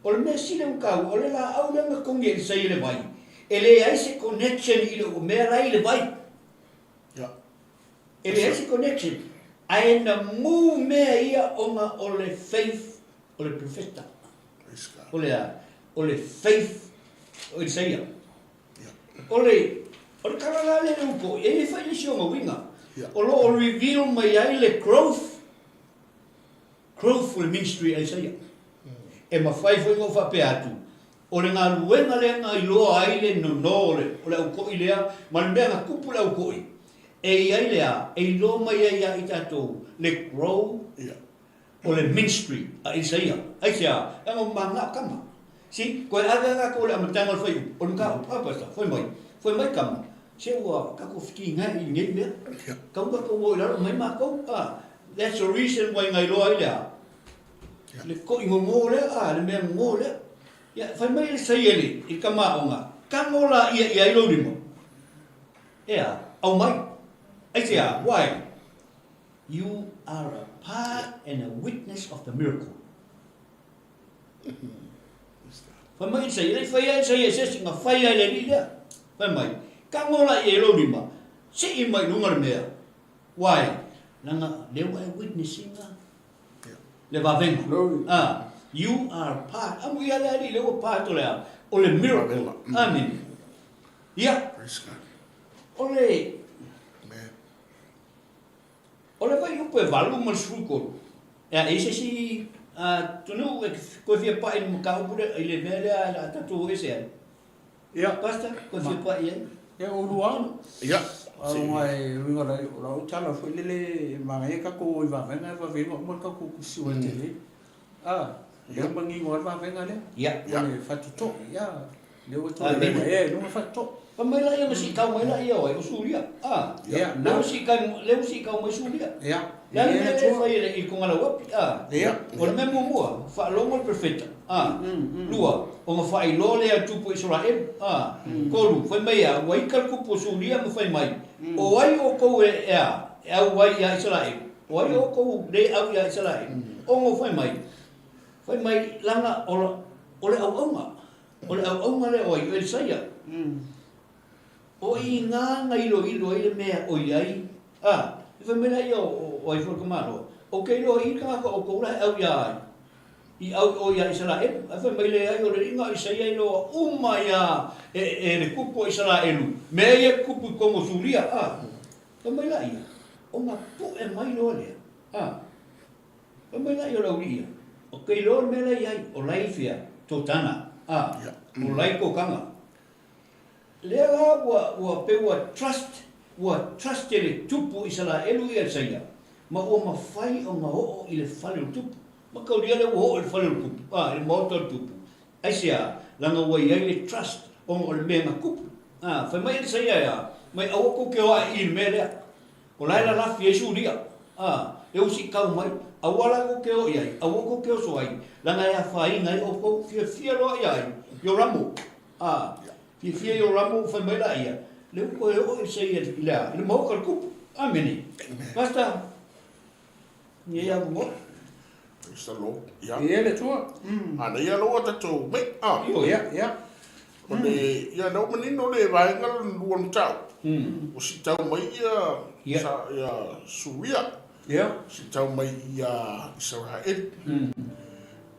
O le mea sili ona taua, o le laau lea na togi e Isaia i le vai, e leai se connection i le mea la e i le vai. E leai se connection, ae na mu mea ia ona o le faith o le profeta. O le a? O le faith o Isaia. O le, o le tala la lea e upo, e le fai le isi ona uiga. O lo o reveal mai ai le growth Growth o le ministry a Isaia. E mafai foi ona ou faapea atu, o le galuega lea na iloa ai le nono o le, o le aukoi lea ma le mea na tupu i le aukoi, e i ai le a, e iloa mai ai ia i tatou le grow o le ministry a Isaia. Aisea? Leaga ua manao tama. See, koe ave a tatou i le amataga o le fuaiupu, o le mataupu, a Pastor, foi mai, foi mai tama, se ua tatou fitigae i nei mea, tau tatou o i lalo mai matou, a, that's the reason why na iloa ai le a, le to'i gogo lea, a, le mea gogo lea. Ia, fai mai le saia i le, i le tama aoga, tago laia i ai lou lima, e a, aumai, aisea, why? You are a part and a witness of the miracle. Fai mai Isaia, e le i faia e Isaia e se isi, na faia e le Alii lea. Fai mai, Tago la i e lou lima, sii mai i luga le mea. Why? Leaga lea ua e witness ina le vavega. Ah, you are part. Amu ia le Alii lea ua part o le a? O le miracle. Amene. Ia. O le O le fuaiupu e 8 ma le 13, e a i se isi atunuu e toe fia pai i le mataupu lea, i le mea lea o le a tatou o ese ai? Ia. Pastor, toe fia pai i ai? Ia, o lua. Ia. Aoga e uiga lai, o lau tala foi lele e manaia tatou o i vavega e vavega uma le tatou tusi o e tele. A, lea ua manino ai le vavega lea. Ia. O le fatutoi, ia. Lea ua toe aumai ea i luga fatutoi. Fai mai laia ma siitau mai laia o ai, o Suria. A, Ia, lea ua siitau, lea ua siitau mai Suria. Ia. Le a le mea lea e fai e le, i le Togalauapi? A, Ia. O le mea muamua, faalogo le perofeta. A, lua, ona faailoa lea e le tupu o Isaraelu. A, tolu, fai mai a, ua ita le tupu o Suria ma fai mai, O ai outou e, e a, e au ai ia Isaraelu? O ai outou le au ia Isaraelu? Ono fai mai, fai mai, leaga o, o le auauna. O le auauna lea o ai? O Elisaia. O i ina na iloilo ai le mea o i ai, a, e fai mai laia o, o ai foi le tamaloa, Ou te iloa i i le tagata o outou la e au ia ai, i au i o ia Isaraelu. Ae fai mai, Leai, o le alii na o Isaia e iloa uma ia e, e le tupu o Isaraelu, mea ia e tupu i totonu o Suria, a. Fai mai laia, Ona pu'e mai loa lea, a. Fai mai laia o le aualii ia, O ke iloa le mea la i ai, o la i fea? Totana, a, o la i Totana. Lea la ua, ua pei ua trust, ua trust e le tupu o Isaraelu ia Isaia, ma ua mafai ona oo i le fale o le tupu. Mataulia lea ua oo i le fale o le tupu, a, i le maota o le tupu. Aisea? Leaga ua i ai le trust ona o le mea na tupu. A, fai mai Isaia e a, mai aua tou te o ae i i le mea lea. O la e lalafi ai Suria, a, e usiʻikau mai, aua la tou te o i ai, aua tou te oso ai, leaga e afaina ai ʻoukou, fiafia loa ia ai, Ioramo, a, fiafia Ioramo, fai mai laia, lea ua toe oo Isaia i le a? I le maota o le tupu. Amene. Pastor, nei avanoa. Praise the Lord. Ia. Ia le Atua. Manaia lou a tatou mei. Ah. Ia, ia. O le, ia lea ua manino le vaega lona lua na tau. Ua siitau mai ia, sa, ia Suria. Ia. Siitau mai ia Isaraelu.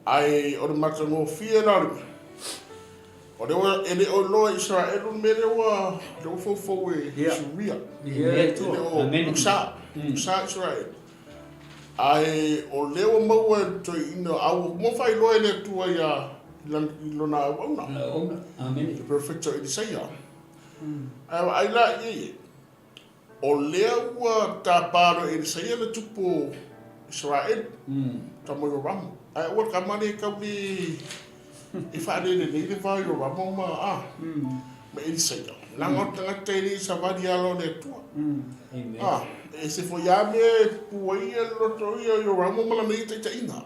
Ae o le matagofie la o le mea, o lea ua, e le o iloa e Isaraelu le mea lea ua, lea ua foufou e Suria. Ia le Atua. E le o, ua sa, ua sa Isaraelu. Ae o lea ua maua e le toeaina, a ua uma faailoa e le Atua ia i lona auauna. Auauna. Amene. Le perofeta o Elisaia. Ae vaai la i ai, o lea ua tapa loa e Elisaia le tupu o Isaraelu, tama o Ioramo. Ae aua le tama lea e tau le e faalelelei le va o Ioramo ma a. ma Elisaia. Leaga o le tagata e le savali ala o le Atua. A, e ese foi lava mea e pupu ai le loto ia o Ioramo ma lana ia taitaiga.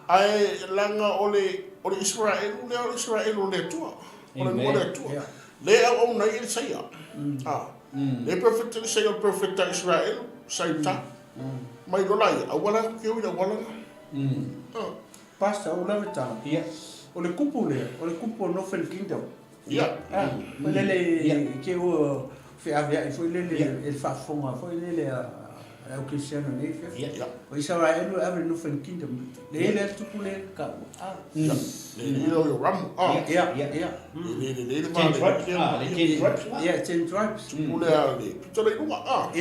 Ae leaga o le, o le Iseraelu lea o le Iseraelu o le Atua. O le nuu o le Atua. Lea e auauna ai Elisaia. A, lea e perofeta Elisaia o le perofeta a Iseraelu sa i uta. Mai loa laia, aua la ke o i le auala lena. Pastor, ou lava tala. O le kupu lea, o le kupu o Northern Kingdom. A, foi lele i te ua feaveai foi lele e le faafofoga foi lele a le au kerisiano nei afiafi. O Isaraelu e ave i le Northern Kingdom. Le i lea le tupu lea na taua. A. Le le o Yoramu. A. Le le le le Ten tribes. A, le ten tribes la. Ia, ten tribes. Tupu lea le pito lea i luga. A.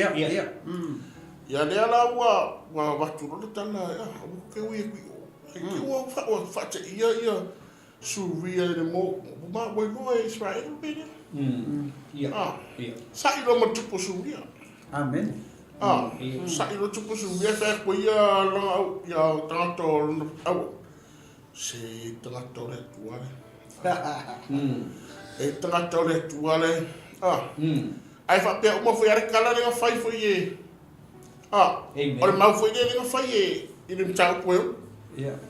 Ia lea la ua ua avatu loa le tala, a, aua ku ke ui e kui o. He ke ua ua faateia ia Suria i le mo, ma ua iloa e Israel le mea lea. A, sa'i loa ma le tupu o Suria. Amen. A, sa'i loa tupu o Suria, fai atu ai ia lana au, ia tagata o lana au, se tagata o le Atua le. E tagata o le Atua le. A, ae faapea uma foi a le tala lea na fai foi e, A, o le mau foi lea lea na fai e i le mataupu e ono.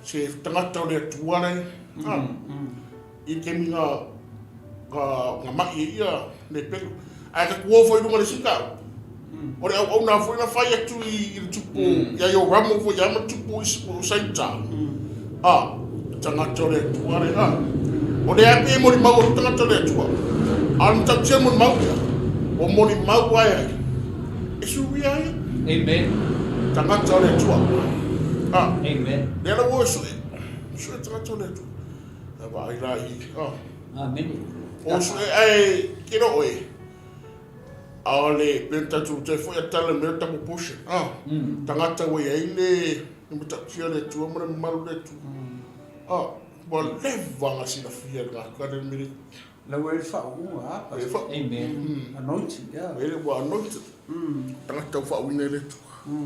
Se tagata o le Atua le, a, i le taimi na, na, na ma'i ai ia lepelo. Ae ta tuo foi i luga o le isi mataupu, o le auauna foi na fai atu i le tupu ia Ioramo foi ia ma le tupu o Saita. A, tagata o le Atua le, a. O lea pei e molimau atu tagata o le Atua. A o le matautia e molimau lea, ua molimau ae ai, e suia ai. Amen. Tagata o le Atua. A. Amen. Lea la ua sue, sue tagata o le Atua. A vaai la i, a. Amen. O sue ae, ke no oe. A o le, pei ona tatou toe foi a tala mai o le double portion. A. Tagata ua i ai le, le matautia o le Atua ma le mamalu o le Atua. A, ua leva ona silafia e le gata le mea. La ua i le faauuga, a, Pastor. Amen. Anointed, yeah. Ua i le ua anointed. Tagata ua faauuina e le Atua.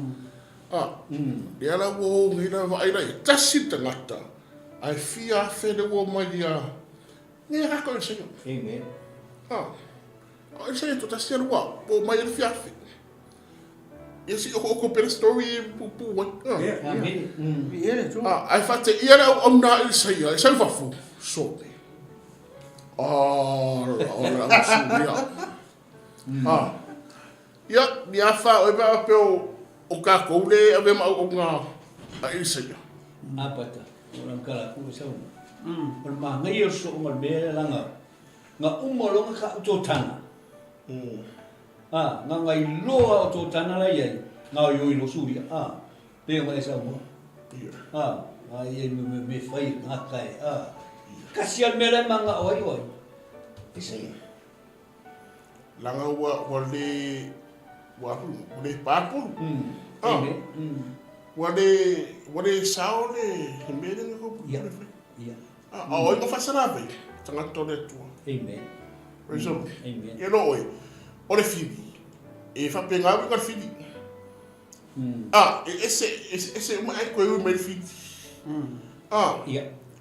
A, lea la ua o nei la vaai la ia, tasi le tagata, ae fia afe le ua omai ia, nei a rātou e le Señor. Amen. A, o le Señor tasi alu ua omai e le fia afe. Ia si oko oko pea le story e puupuu ai. A. Amen. A, ae faateia le auauna a Isaia e sau i fafo, sole. A, o le au Suria. A, ia, ni a wha oe pea pea o, o kākou le avea ma auauna a Isaia. Apata, o lang kala ku sau. O le māngai o so o le mea langa. Nga uma longa ka utotana. A, nga ngai loa o totana la iai, nga o ioi lo Suria. A, pe o ngai sau mo. A, nga iai me me me whai nga kai. A, kasi al mea le manga o ai o ai. Isaia. Langa ua, ua le, ua, ua le pāpulu. A, ua le, ua le sao le, le mea le nga kau pulu le whai. A, a oi nga whasarawei, tangata o le Atua. Amen. Praise the Lord. Amen. E lo oe, o le whiri, e whapenga au i nga whiri. A, e ese, ese, ese uma ai koe ui mai le whiri. A,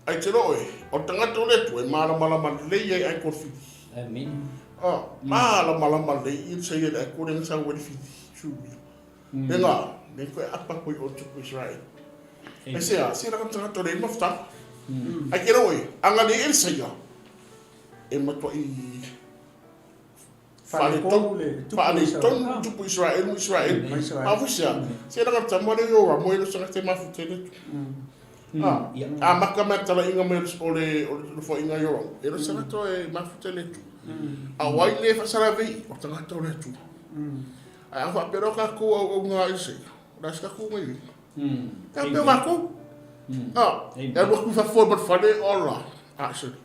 ai te lo oe, o le tangata o le Atua e mālamalama lelei ai ai koe le whiri. Amen. A, mālamalama lelei i se i le ai koe le ngasa ue le whiri. Suia. Me nga, me koe apa koe o tupu Israel. E se a, se raka tangata le mafta. Ai ke roe, anga le el saia. E matua i faaletonu tupu Israel ma Israel. A foi sea, se raka tama le ora mo e sanga te mafu te letu. A, a maka mai tala inga mai o le o le foinga i ora. E lo sanga to e mafu te letu. A wai le fasara vei o tangata o le atu. Ae a faapea loa kākou auauna a Isaia, o le a se kākou gaioiga? E faapea o kākou. A, e alu atu i fafo ma le fale, ola, a Isaia.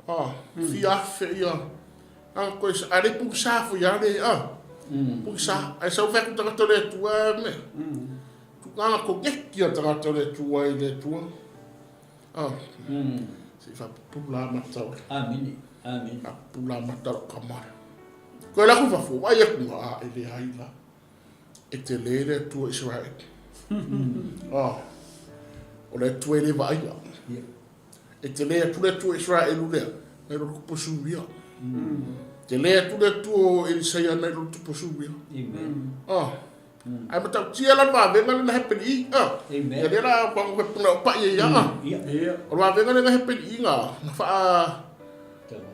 A, fia afe ia, a koe, a le pugisa foi a le, a, pugisa, ae sau fai atu tagata o le Atua e mea. Tūkanga ko ngeki a tagata o le Atua i le Atua. A, se i faapupula mata o le. Amene, amene. Faapupula mata o le kamara. Koe la ku fafo, vaai atu nga, a, e leai la. E tele le Atua Israel. Ah, o le Atua e le vaaia. E tele atu le Atua Israel lea, nai lo le kupu Suria. Tele atu le Atua o Elisaia nai lo le tupu o Suria. Ah. Ae matautia la le vavega lea na happen i i. Ah. Ia lea la na pai ai ia. Ah. O le vavega lea na happen i na na faa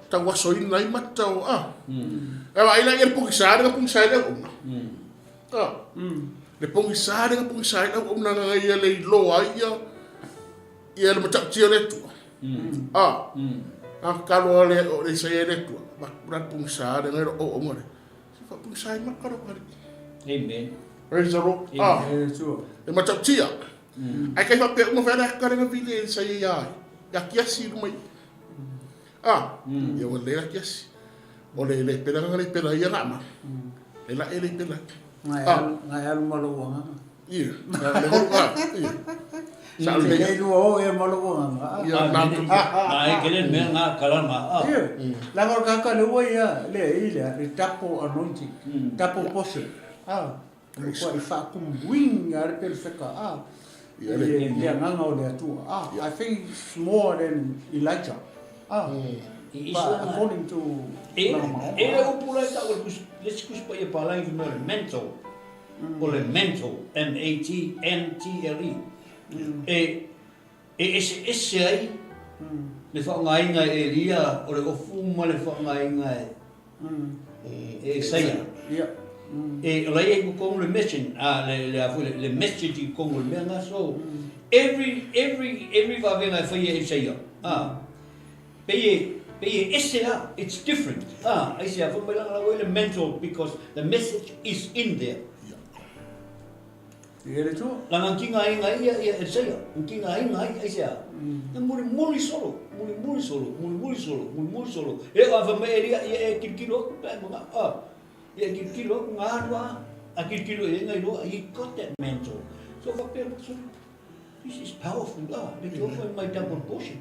tauasoina ai mata o ah. E vaai la ia le pogisa lea na pogisa ai le auauna. Ah. Le pogisa lea na pogisa ai le auauna na ia le iloa ai ia ia le matautia o le Atua. Ah. A tatalo a le o le Isaia i le Atua, avatu la le pogisa lea na i lou auauna lea. Se faapogisa ai maka lou alii. Amen. Praise the Lord. Ah. E matautia. Ai kai faapea uma fai le aka lea na vili e Isaia ia ai. Ia kiasi i luma i. Ah. Ia ua le kiasi. O le le pela nga le pela ia nga ma. Le la e le pela. Ngai alu ma lou agaga. Ia, le holu a. Ia. Sa le le lua o e ma lou agaga. Ia na tu. Na e kele mea nga kala ma. Ia. La ko ka ka le ua ia le i le le double anointing. Double portion. Ah. Mo ko i fa kum wing a le perfecta. Ah. Ia le le agaga o le Atua. Ah, I think it's more than Elijah. Ah. But according to E e le upu la i tau o le tusi, le isi tusi paia palagi fai mai o le mantle. O le mantle, M-A-T-N-T-L-E. E e eseese ai le faaaogaina e Elia o le ofu ma le faaaogaina e e Isaia. E o la e i ai i totonu le message, a le le a foi le message i totonu o le mea lena. So every every every vavega e faia e Isaia, a pei e pei e ese lava, it's different, a aisea fai mai lana ua i le mental because the message is in there. I le Atua. Lana tigaina ai ia ia Isaia, tigaina ai aisea. Na mulimuli solo, mulimuli solo, mulimuli solo, mulimuli solo. E oo lava fai mai Elia, ia e tilotilo atu pe a e manao, a. Ia e tilotilo atu, na alu lava, a tilotilo i ai na iloa, he got that mantle. So faapea loa, sole, this is powerful, a, le te ofo mai double portion.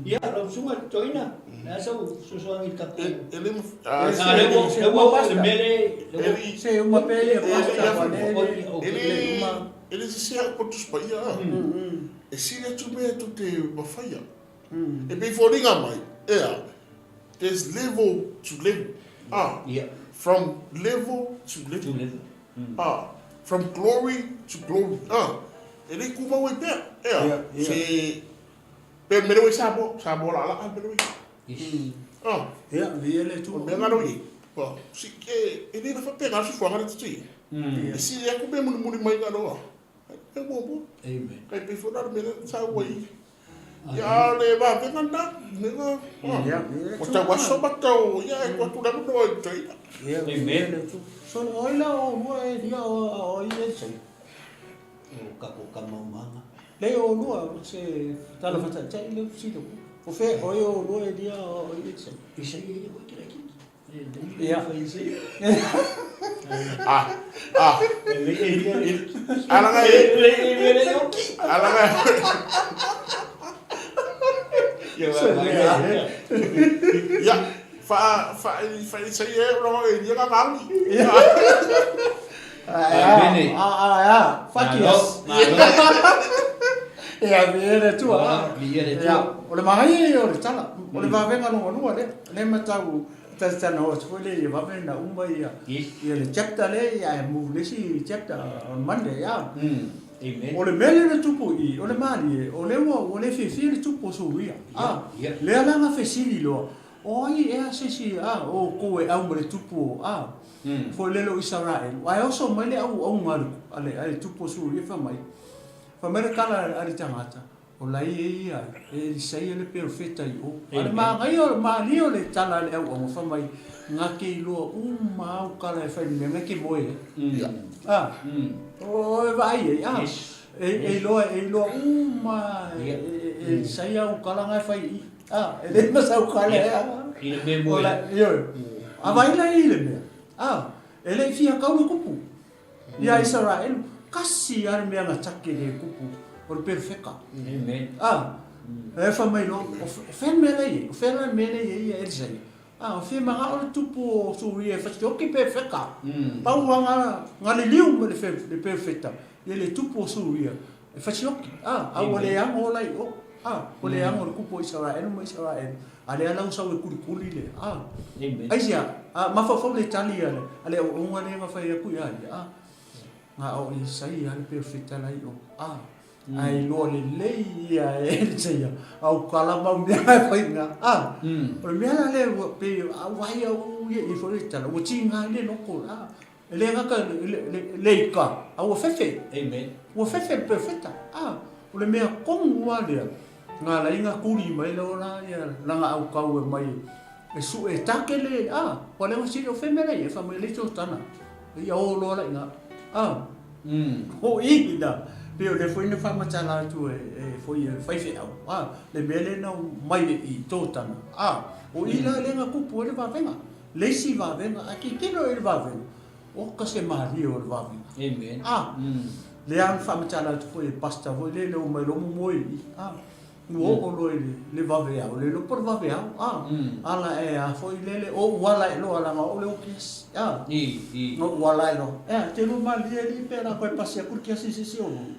Ia, lau susuga i le toeaina, o le a sau fesoasoani i le tatou. E le A lea ua, lea ua oo i le mea lea, lea ua. Se uma pea ia pasta ma le E le, e le sese au po Tusi Paia a. E sili atu mea tou te mafaia. E pei foliga mai, ea, there's level to level. A, from level to level. A, from glory to glory. A, e le tumau ai pea, ea, se, pe mele ua i Samoa, Samoa laalaa le mele ua i. A, Ia, viia le Atua. o le mea lena ua i ai. Ua, si, e, e le na faapena le soifuaga lea te i ai. E sili atu mea mulimuli mai na loa. E muamua. Amen. Kai pei foi la le mea lea sa ua i. Ia, a o le vavega lena, mea Ia, ua tau aso ma tau, ia, e tuu atu le avanoa i toeaina. Ia, Amen. le Atua. So, o ai la o lua e lia o o ai e sei? O kako kama o manga. Le o lua se tala whataitai le silo. O fe o e o lua e lia o ai e sei. Isaia ia ua kira kiki. Ia. Ah, ah. Alaga e. Alaga. Ia, fa fa fa Isaia e ulaga e lia nga Ia. Amen. A a a, fuck yes. Ia, viia le Atua. Viia le Ia, Atua. o le manaia ia o le tala. O le vavega lona lua lea. Lea matau talatala atu foi lea ia vave na uma ia ia le chapter lea ia ae move le isi chapter on Monday ia. Amen. O le mea lea na tupu i i, o le malie, o lea ua ua le fiafia le tupu o Suria. A, lea la na fesili loa, o ai ea se isi a o outou e au ma le tupu o a, foi lele o Isaraelu. Ae oso mai le auauga a le a le a le tupu o Suria fai mai, fai mai le tala a le tagata, O lai e ia ai, e Elisaia le perofeta i o. A le manaia o le malie o le tala a le auauna fai mai, Nga ke iloa uma au kala e fai le mea nga ke moe ai. A, o e vaai ai, a, e, e iloa, e iloa uma e, e, e Elisaia au kala nga e fai i, a, e le ma sau kala e, a. I le mea moe ai. Ioe. A vai lai i le mea, a, e le i fia kau le kupu. Ia Isaraelu, kasi a le mea na take le kupu o le perofeka. Amen. A, e fai mai loa, o fea le mea la i ai? O fea la le mea la i ai ia Elisaia? A, o fia manao le tupu o Suria e fasioki perofeka. Pau lava nga, nga liliu ma le perofeta, ia le tupu o Suria e fasioki. A, a ua le ago la i o. A, o le leaga o le kupu o Isaraelu ma Isaraelu, a lea la ua sau e kulikuli le, a. Aisea? A, mafaufau le tali a le, a le auaunga lea na fai atu ia ia, a. Na o Isaia le perofeta la i o, a. Ae iloa lelei ia e Isaia, au kala mau mea e fai ina, a. O le mea la lea ua pei, a ua vaai au ia i foi le tala, ua tiga ai le loko, a. E le gata i le ika, a ua fefe. Amen. Ua fefe le perofeta. A, o le mea tonu lava lea, na ala ai na tuli mai loa la ia lana autau e mai e sue e take le, a, ua le sili o feme la ia, fai mai le totana. Ia o loa la ina. A, o i ina, pei o lea foi na faamatala atu e, e foi e faifeau, a, le mea lea na mai e i totana. A, o i la lea na tupu ai le vavega. Le isi vavega, a tilotilo i le vavega, oka se malie o le vavega. Amen. A, lea na faamatala atu foi e pastor foi lele o mai loa momoe i i, a, ua oo loa i le vaveao, le iloa po o le vaveao, a, ala e a foi lele, o ou ala e loa leaga o au le o kiasi, a, na ou ala e loa, ea, te lua malie alii pe la koe pasi atu le kiasi i se isi o lua.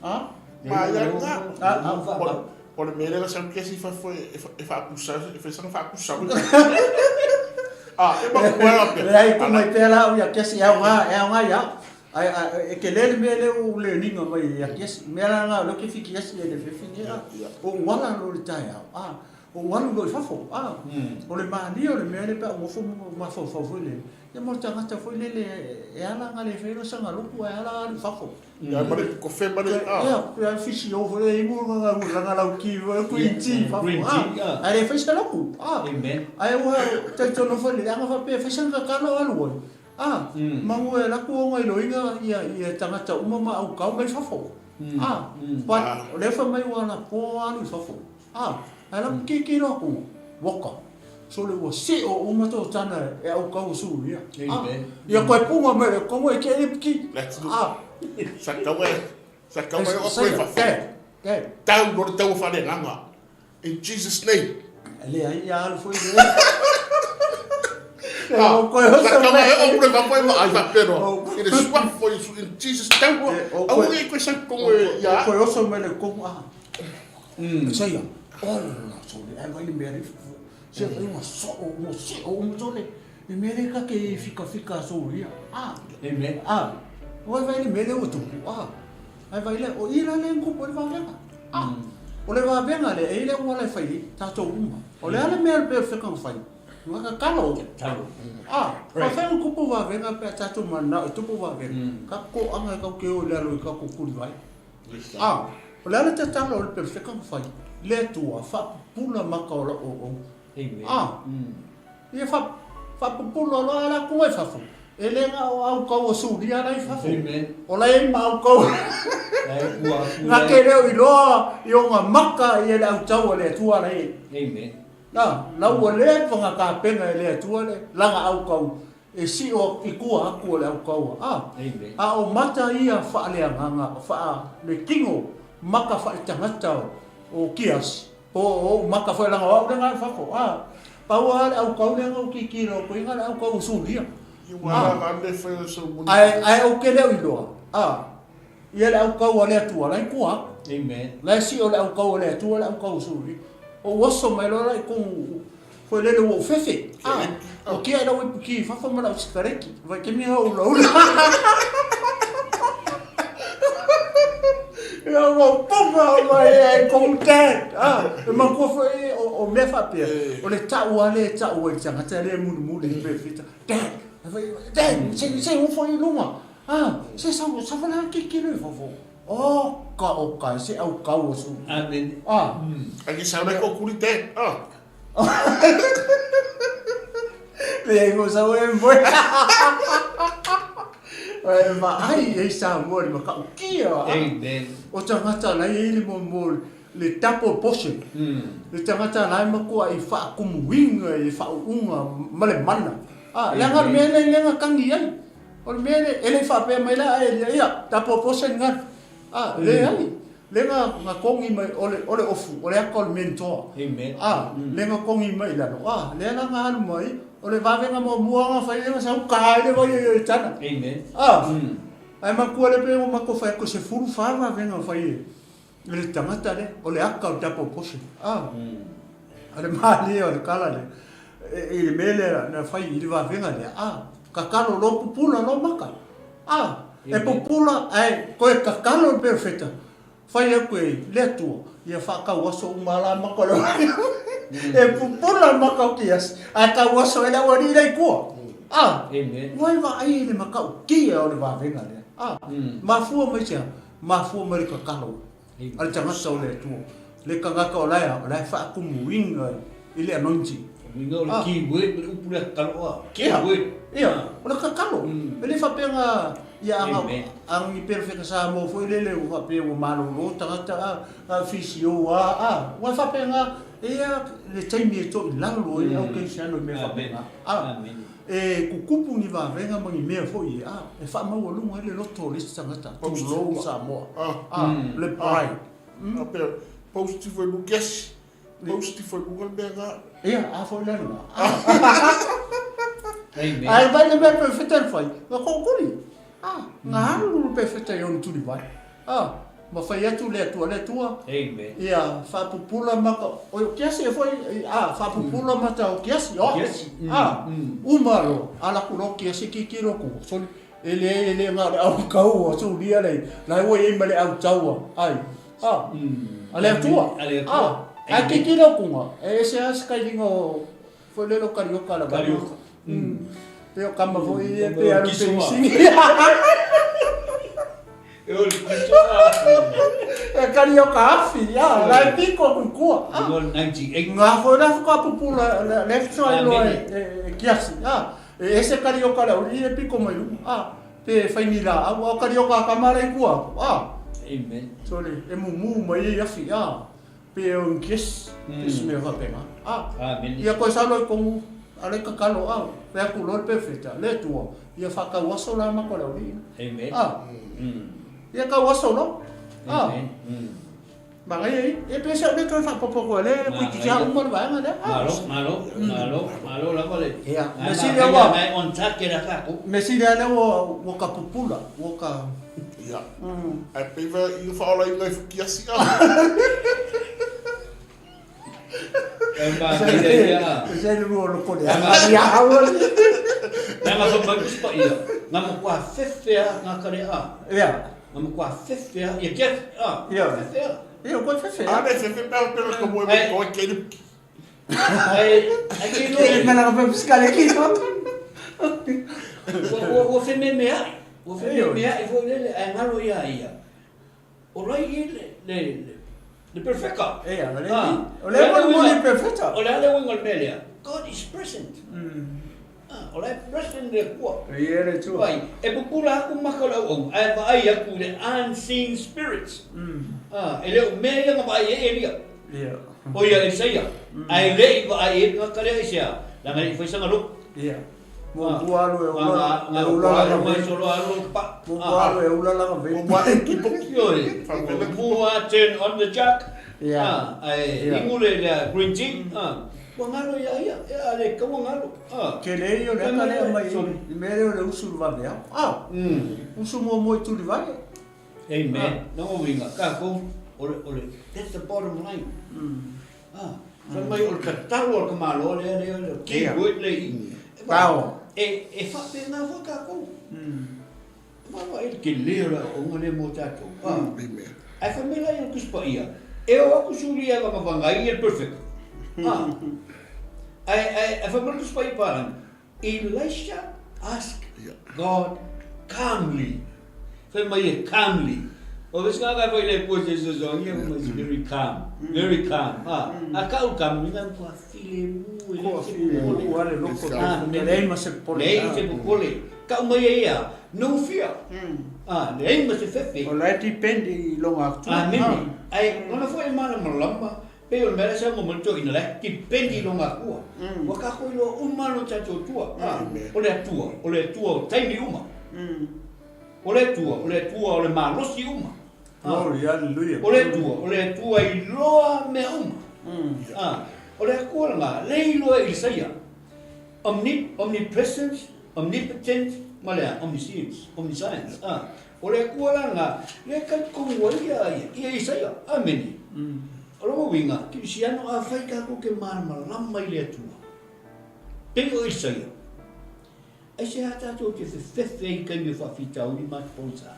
A, Maia lena. O le mea lea na sau kesi i fafo e faapusa, e fai sana faapusa. A, e mapu ai pea. Leai, tuu mai pea la au ia kesi, e aoga, e aoga ia au. Ai, e tele le mea lea ua ou learning mai ia kesi. O mea la na o lea ou te fiki esi e le fefi nei a. O ou ala loa i le taeao, a, o ou alu loa i fafo, a. O le malie o le mea lea pe a ou nofo ma mafaufau foi lele, ia mo le tagata foi lele e ala ona le faia loa sana lotu ae ala alu i fafo. Ia ma le kofe ma le a. Ia, ia fisio foi le imu na langa lau ki foi green tea fa. Green tea. Ai le fai sa loku. Ah. Amen. Ai ua talitonu foi le anga faapea fai sana tatalo alu ai. Ah, mangu e laku ona iloiga ia ia tagata uma ma aukau mai fafo. Ah, but o lea fai mai ua lapo alu i fafo. A, ae la kiki loa ku, waka. Sole ua sio uma to tana e au kau su ia. A, ia koe punga mai le kongo e ke e piki. A. Sa kau e, sa kau e o koe fa. Te, te. Tau no le tau fa le nganga. In Jesus name. Le ai ia alu foi le. Sa kau e o koe fa foi ma ai fa pero. I le suafo in Jesus tau. Au e koe sa kongo e ia. Koe oso mai le kongo a. Saia, ola sole, ai vai le mea le se vai ua soo, ua seo uma sole, le mea le ka ke fika fika solia, ah, Amen. ah, ua vai le mea le ua tupu, ah, ai vai le, o i la le kupu le vavenga, ah, o le vavenga le, e i le ua le fai, tātou uma, o le ale mea le pea feka fai, nga ka kalo, Talo. ah, fa fai kupu vavenga pe tātou mana, e tupu vavenga, ka ko anga kau ke o le alo i ka kukuri vai. A, o le a le tatalo o le perofeka na fai? Le Atua, faapupula maka o lau auauna. A, ia fa, faapupula loa ala atu ai fafo. E le na o au kaua suria la i fafo. O la e ma au kaua. Na ke leo iloa i ona maka i le au taua le Atua la e. Na, la ua le whanga kapenga e le Atua le, langa au kau. E sio i tua atu o le aukaua, a, a o mata ia faaleagaga, faaletino maka faaletagata o Kiasi, po o ou maka foi leaga o au lea na fafo, a, pau lava le aukau lea na ou tilotilo atu ai na o le aukau o Suria, a, ae, ae ou te le o iloa, a, Ia le aukau a le Atua, la i tua atu. Amen. La e sio le aukau a le Atua, le aukau o Suria. Ou oso mai loa la i kogu foi lele ua ou fefe. Ah, o kia i lau ipu ki i fafo ma lau sikareti. Vai ke miha o ulaula. Ia ua ou punga o mai e kogu dad. Ah, e makua foi o, o mea faapea. O le tau a le tau ai le tagata le mulimuli i pe fita. Dad, dad, se se ufo i lunga. Ah, se sau, sa wala ke ke le fofo. Oh, ka o ka se au kau o su. Amen. Ah. Ai sau le ko kuri te. Ah. Le ai mo sau e mo. Ai ma ai e sa mo le maka o kia. Amen. O tangata lai e le mo mo le tapo portion. Le tagata la e matua i faakumuiga i le faauuga ma le mana. Ah, leaga le mea lea lea na kagi ai. O le mea lea, e le i faapea mai la a Elia, ia, tapo portion galu. Ah, leai. Lea na, na kogi mai, o le, o le ofu, o le aka o le mentor. Amen. Ah, lea na kogi mai i lalo. Ah, lea la na alu mai, o le vavega muamua na fai lea na sau ka ai le vai e Ioritana. Amen. Ah, ae matua le pe ua matou fai atu e 14 vavega na fai e. I le tagata lea, o le aka o le double portion. A, o le malie o le tala lea, i le mea lea na fai i le vavega lea, a, kakalo loa pupula loa maka. A, e pupula ae toe kakalo le perofeta, fai atu e le Atua, ia faatauaso uma la maka o le E pupula maka o kiasi, ae tauaso ai le aualii la i tua. A, ua e vaai i le matautia o le vavega lea. A, mafua mai se a? Mafua mai le tatalo a le tagata o le Atua, le tagata o la e o la e faatumuina i le anointing. Uiga o le key word ma le upu lea tatalo a. Key word. Ia, o le tatalo. E le faapea na ia aga aga ni perofeta Samoa foi lele ua faapea ua malolo tagata a, a fisio a, a, ua faapea na e ia le taimi e toilalo ai au kerisiano i mea faapena. A. E tutupu ni vavega ma ni mea foi e, a, e faamaualuga ai le loto o le isi tagata, tulou Samoa, a, le pride. A pea, post ifo i luga kiasi, post ifo i luga le mea na. Ia, a foi la lena. Ae vai le mea perefeta na fai, na tootuli. A, na alu le perefeta i ona tulivae. A, ma fai atu le Atua, le Atua, Amen. ia faapupula mata, o kiasi e foi, a, faapupula mata o kiasi, o, Kiasi. a, uma loa, ala atu loa kiasi tilotilo atu, soli, e leai, e le na o le au taua, sulia le, la ua i ai ma le au taua, ai, a, a le Atua, A le Atua. a, ae tilotilo atu na, e ese lava se kailiga o, Foi lele o Karioka lava. Karioka. Pe o kama foi ia pe alu pe isini. E o le kiso a. E Karioka afi, a, la e piko ku kua. A. 98. Nga foi la fuka pupula left side loa e kiasi. A, e ese Karioka la uri e piko mai lu. A, pe fai ni la au, a Karioka kama la i kua. A. Amen. Sorry, e mumu mai e afi, a. Pe o kiss, pe se mea faapena. A, ia koe salo i komu, a le kakalo, a, pe aku loa le perfeta, le Atua, ia whakauaso la ma ko le ori. Amen. A, ia kauaso lo. A, Manaia ia, e pe se o le toe whapopo koe le, koe ki tia uma le vaenga lea. Malo, malo, malo, malo lava le. Ia, me sili ua. Mai on target a tākou. Me sili a lea ua, ua ka pupula, ua ka. Ia. Ae pei va i whaolaina i fukiasi a. E manaia ia. Se le lua loko le. Ia aua. Nanga fa mai kusi pa ia. Nga matua fefe a nga kare a. Ia. Nga matua fefe a. Ia kia a. Ia. Fefe a. Ia koe fefe. A ne fefe pea pera ka moe mai koe kei Ai, ai kei loa. Kei mena ka pepiskale ki Ua ua fememea'i, ua fememea'i foi lele ae galo ia ia. O lai i le le le perfeka. Ia, o le o le molimoli perfeka. O le a le uiga o le mea lea? God is present. O la e present le Atua. Ia le Atua. Vai, e pupula aku maka o le auauna, ae vaai aku i le unseen spirits. E le o mea ia na vaai ai Elia. Ia. O ia Elisaia. Ae le i vaai ai le tagata lea i se a? Leaga e le i fai sana loto. Ia. Muamua alu e ula, e ula lana vape. Muamua alu e ula lana vape. Muamua e kipo. Ioe. Muamua turn on the jack. Ia. Ae ingu le green tea. Ua galo ia ia, a le kaua galo. Tele ia o le ata lea mai i mea lea o le usu i le vaveao. A, usu muamua i Tulivae. Amen. Na o uiga, tatou, o le, o le, that's the bottom line. Ah, fai mai o le tatalo a le tamaloa lea, lea, le key word lea i i. Power. E, e faapena foi tatou. Vaavaai le tele o le aoaoga lea mo tatou. Amen. Ae fai mai la ia o le Tusi Paia, e o atu sulia e vagavaga ai ia le perfect. Ah. Ae, ae, ae fai mai le Tusi Paia Palangi, Elisha asked God calmly. Fai mai e calmly. O vesi ngā kai fai le kua se se so ia mai very calm, very calm. Ah, a ka u calm ni ngā kua file mu e Kua file mu ale loko. Leai ma se popole. Leai se popole. Kau mai e ia, no fear. Ah, leai ma se fefe. O la e depend i lona Atua. Amene. Ae, ona foi e malamalama, pei o le mea lea sa ngomai le toeaina la e depend i lona Atua. Ua tatou iloa uma lo tatou Atua. Ah, o le Atua, o le Atua o taimi uma. O le Atua, o le Atua o le malosi uma. Glory, hallelujah. O le Atua, o le Atua iloa mea uma. Ah, o le Atua lena, lea e iloa e Isaia. Omni, omnipresence, omnipotent, ma le a? Omniscience, omniscience, a. O le Atua la lena, lea e talitonu ai ia, ia Isaia. Amene. O lona uiga, kerisiano, afai tatou te malamalama i le Atua, pei o Isaia, aisea tatou te fefefe ai i taimi o faafitauli ma ato pogisa?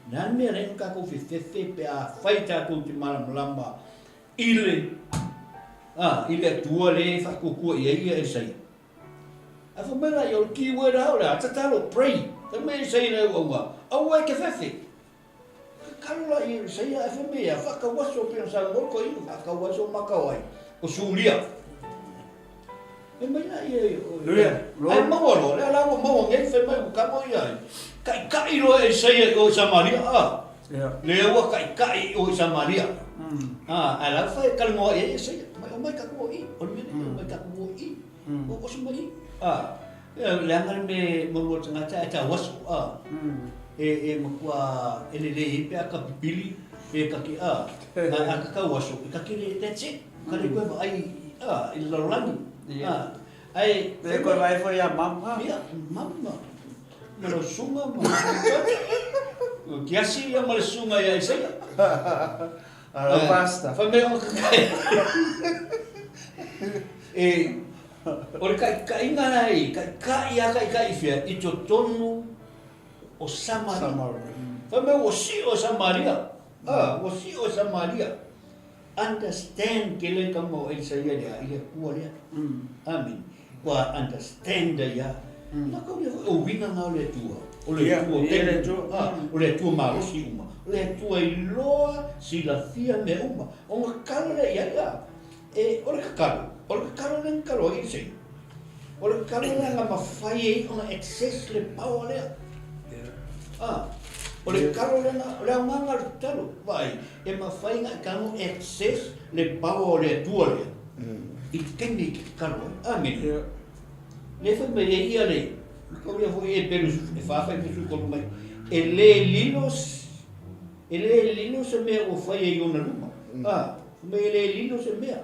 O le a le mea lea na tatou fefefe pe afai tatou te malamalama i le, a, i le Atua lea e faatuatua i ai ia Isaia? Ae fai mai la ia, o le keyword lava o le a? Tatalo, pray. Fai mai Isaia i le auauna, aua e te fefe. Tatalo la ia Isaia ae fai mai ia, faatau aso pei ona saunoa le toeaina, faatau aso maka o ai? O Suria. Fai mai la ia, ae maua loa, lea la ua maua nei, fai mai ua tago ia ai. Taitai loa e Isaia i o i Samaria, a. Lea ua taitai i o i Samaria. A, ae la ua fai e talanoa i ai Isaia. Mai omai tatou o i, o le mea lea, omai tatou o i. Ua oso mai i. A, leaga le mea e maua le tagata ae tau aso, a. E matua e lelei ai pe a ka pipili, pe ka ke, a. A ka tau aso, e ka kere, that's it. Ka le koe vaai, a, i le lalolagi. A, ae. Le koe vaai foi ia mama. Ia, mama. Ma lau susuga ma O kiasi ia ma le susuga ia Isaia. Lau pastor. Fai mai o E, o le kaikaiga la i, kaikai a kaikai i fea, i totonu o Samaria. Samaria. Fai mai ua sio Samaria. Ah, ua sio Samaria. Understand ke le kama o Isaia lea, i le Atua lea. Amen. Kua understand ia. Na kau lea foi, o uiga na o le Atua. O le Atua Ia, le Atua. Ah, o le Atua malosi uma. O le Atua iloa silafia mea uma. Ona tatalo lea i ai a. E, o le tatalo, o le tatalo lea na tatalo ai Isaia. O le tatalo lea na mafai ai ona access le power lea. Ah, o le tatalo lea na, o le aogaga o le tatalo, vaai, e mafai ona e tago access le power o le Atua lea i le taimi e te tatalo ai. Amene. Lea fai mai ai ia le, tau lea foi Heperu e fa fai mai 13 mai, e le lilo, e le lilo se mea ua faia i ona luma. Ah, fai mai e le lilo se mea.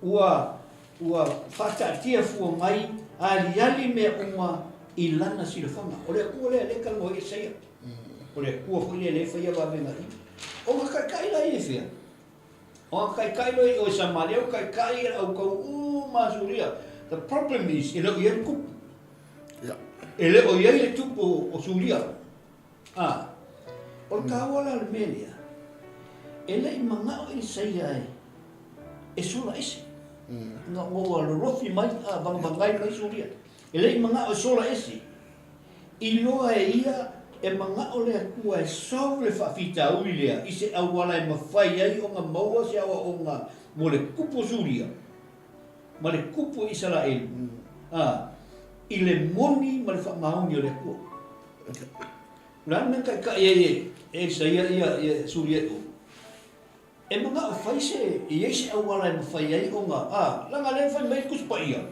Ua, ua faataatia fua mai, aliali mea uma i lana silafaga. O le Atua lea, lea e talanoa ai Isaia. O le Atua foi lea, lea e faia vavega i. Ona taitai la ia i fea? Ona taitai loa i o i Samaria, ua taitai le au tau uma a Suria. The problem is, e le o i ai le tupu. E le o i ai le tupu o Suria. A, o le taua la o le mea lea, e le i manao Isaia e sola ese. Ina ua lolofi mai, a, vagavagai mai Suria. E le i manao e sola ese. Iloa e ia e manao le Atua e solve le faafitauli lea i se auala e mafai ai ona maua se aoaoga mo le tupu o Suria ma le tupu o Isaraelu, a, i le moni ma le faamaoni o le Atua. O le a le mea na taitai ai e Isaia ia Suria i o? E manao fai se, e i ai se auala e mafai ai ona, a, leaga lea na fai mai le Tusi Paia,